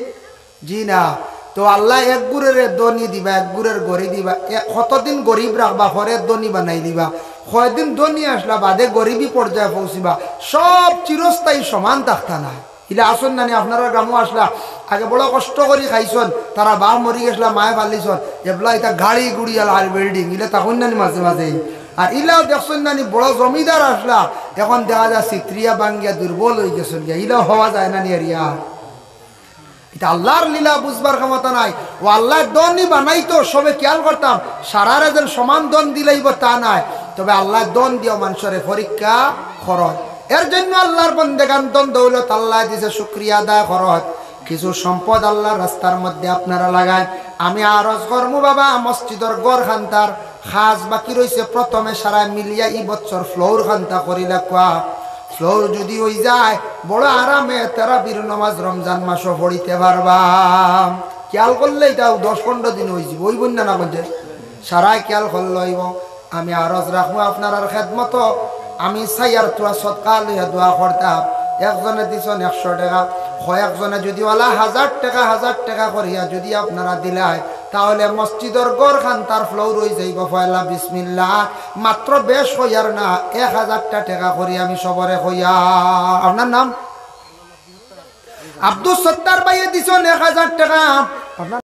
জি না। তো আল্লায় এক গুরেরে ধনী দিবা, এক গুরের গরিব দিবা। এ-, কতদিন গরিব রাখবা, পরে ধনী বানাই দিবা। কয়দিন ধনী আসলা, বাদে গরিবি পর্যায়ে পৌঁছিবা। সব চিরস্থায়ী সমান থাকতা নায়। ইলা আছইন না নি, আপনারার গ্রামো আসলা, আগে বড় কষ্ট করি খাইছইন, তারা বাপ মরি গেছলা, মায়ে পালিছইন, এবলা ইতা গাড়ি গুড়ি আর, আর বিল্ডিং, ইলা থাকইন না নি মাঝে মাঝে। আর ইলাও দেখছইন না নি, বড় জমিদার আসলা, এখন দেখা যায় ছিতরিয়া ভাঙ্গিয়া দুর্বল অইগেছইন গিয়া, ইলাও হওয়া যায় না নি এরিয়া। ইটা আল্লার লীলা বুঝবার ক্ষমতা নাই। ও আল্লায় ধনী বানাইতো, সবে খেয়াল করতাম, সারারে যেন সমান ধন দিলাইবো তা নায়, তবে আল্লায় ধন দিয়াও মানষরে পরীক্ষা করইন। এর জন্য আল্লার বন্দেগান, ধন দৌলত আল্লায় দিছে, শুকরিয়া আদায় করইন। কিছু সম্পদ আল্লার রাস্তার মধ্যে আপনারা লাগাইন। আমি আরজ করমু বাবা, মসজিদর ঘর খান্তার কাজ বাকি রইছে, প্রথমে সারায় মিলিয়া ই বছর ফ্লোর খান্তা করিলাউক্কা। ফ্লোর যুদি অইযায়, বড় আরামে তারাবির নমাজ রমজান মাসো পড়িতে পারবা। খেয়াল করলে ইটাও দশ পনরো দিন অইযিবো, অইবো না, না বলতে? সারায় খেয়াল করলে অইবো। আমি আরজ রাখমু আপনারার খেদমতো, আমি চাইয়ার থুড়া সদকা লইয়া দোয়া করতাম। একজনে দিছইন একশো টেকা, কয়েকজনে যুদি ওলা হাজার টেকা, হাজার টেকা করিয়া যুদি আপনারা দিলায়, তাহলে মসজিদর ঘর খান্তার ফ্লোর অইযাইবো পয়লা বিসমিল্লাহ। মাত্র বেশ কইয়ার না, এক হাজারটা টেকা করি আমি সবরে কইয়ার। আপনার নাম? আব্দুস সত্তার ভাইয়ে দিছইন এক হাজার টেকা। আপনার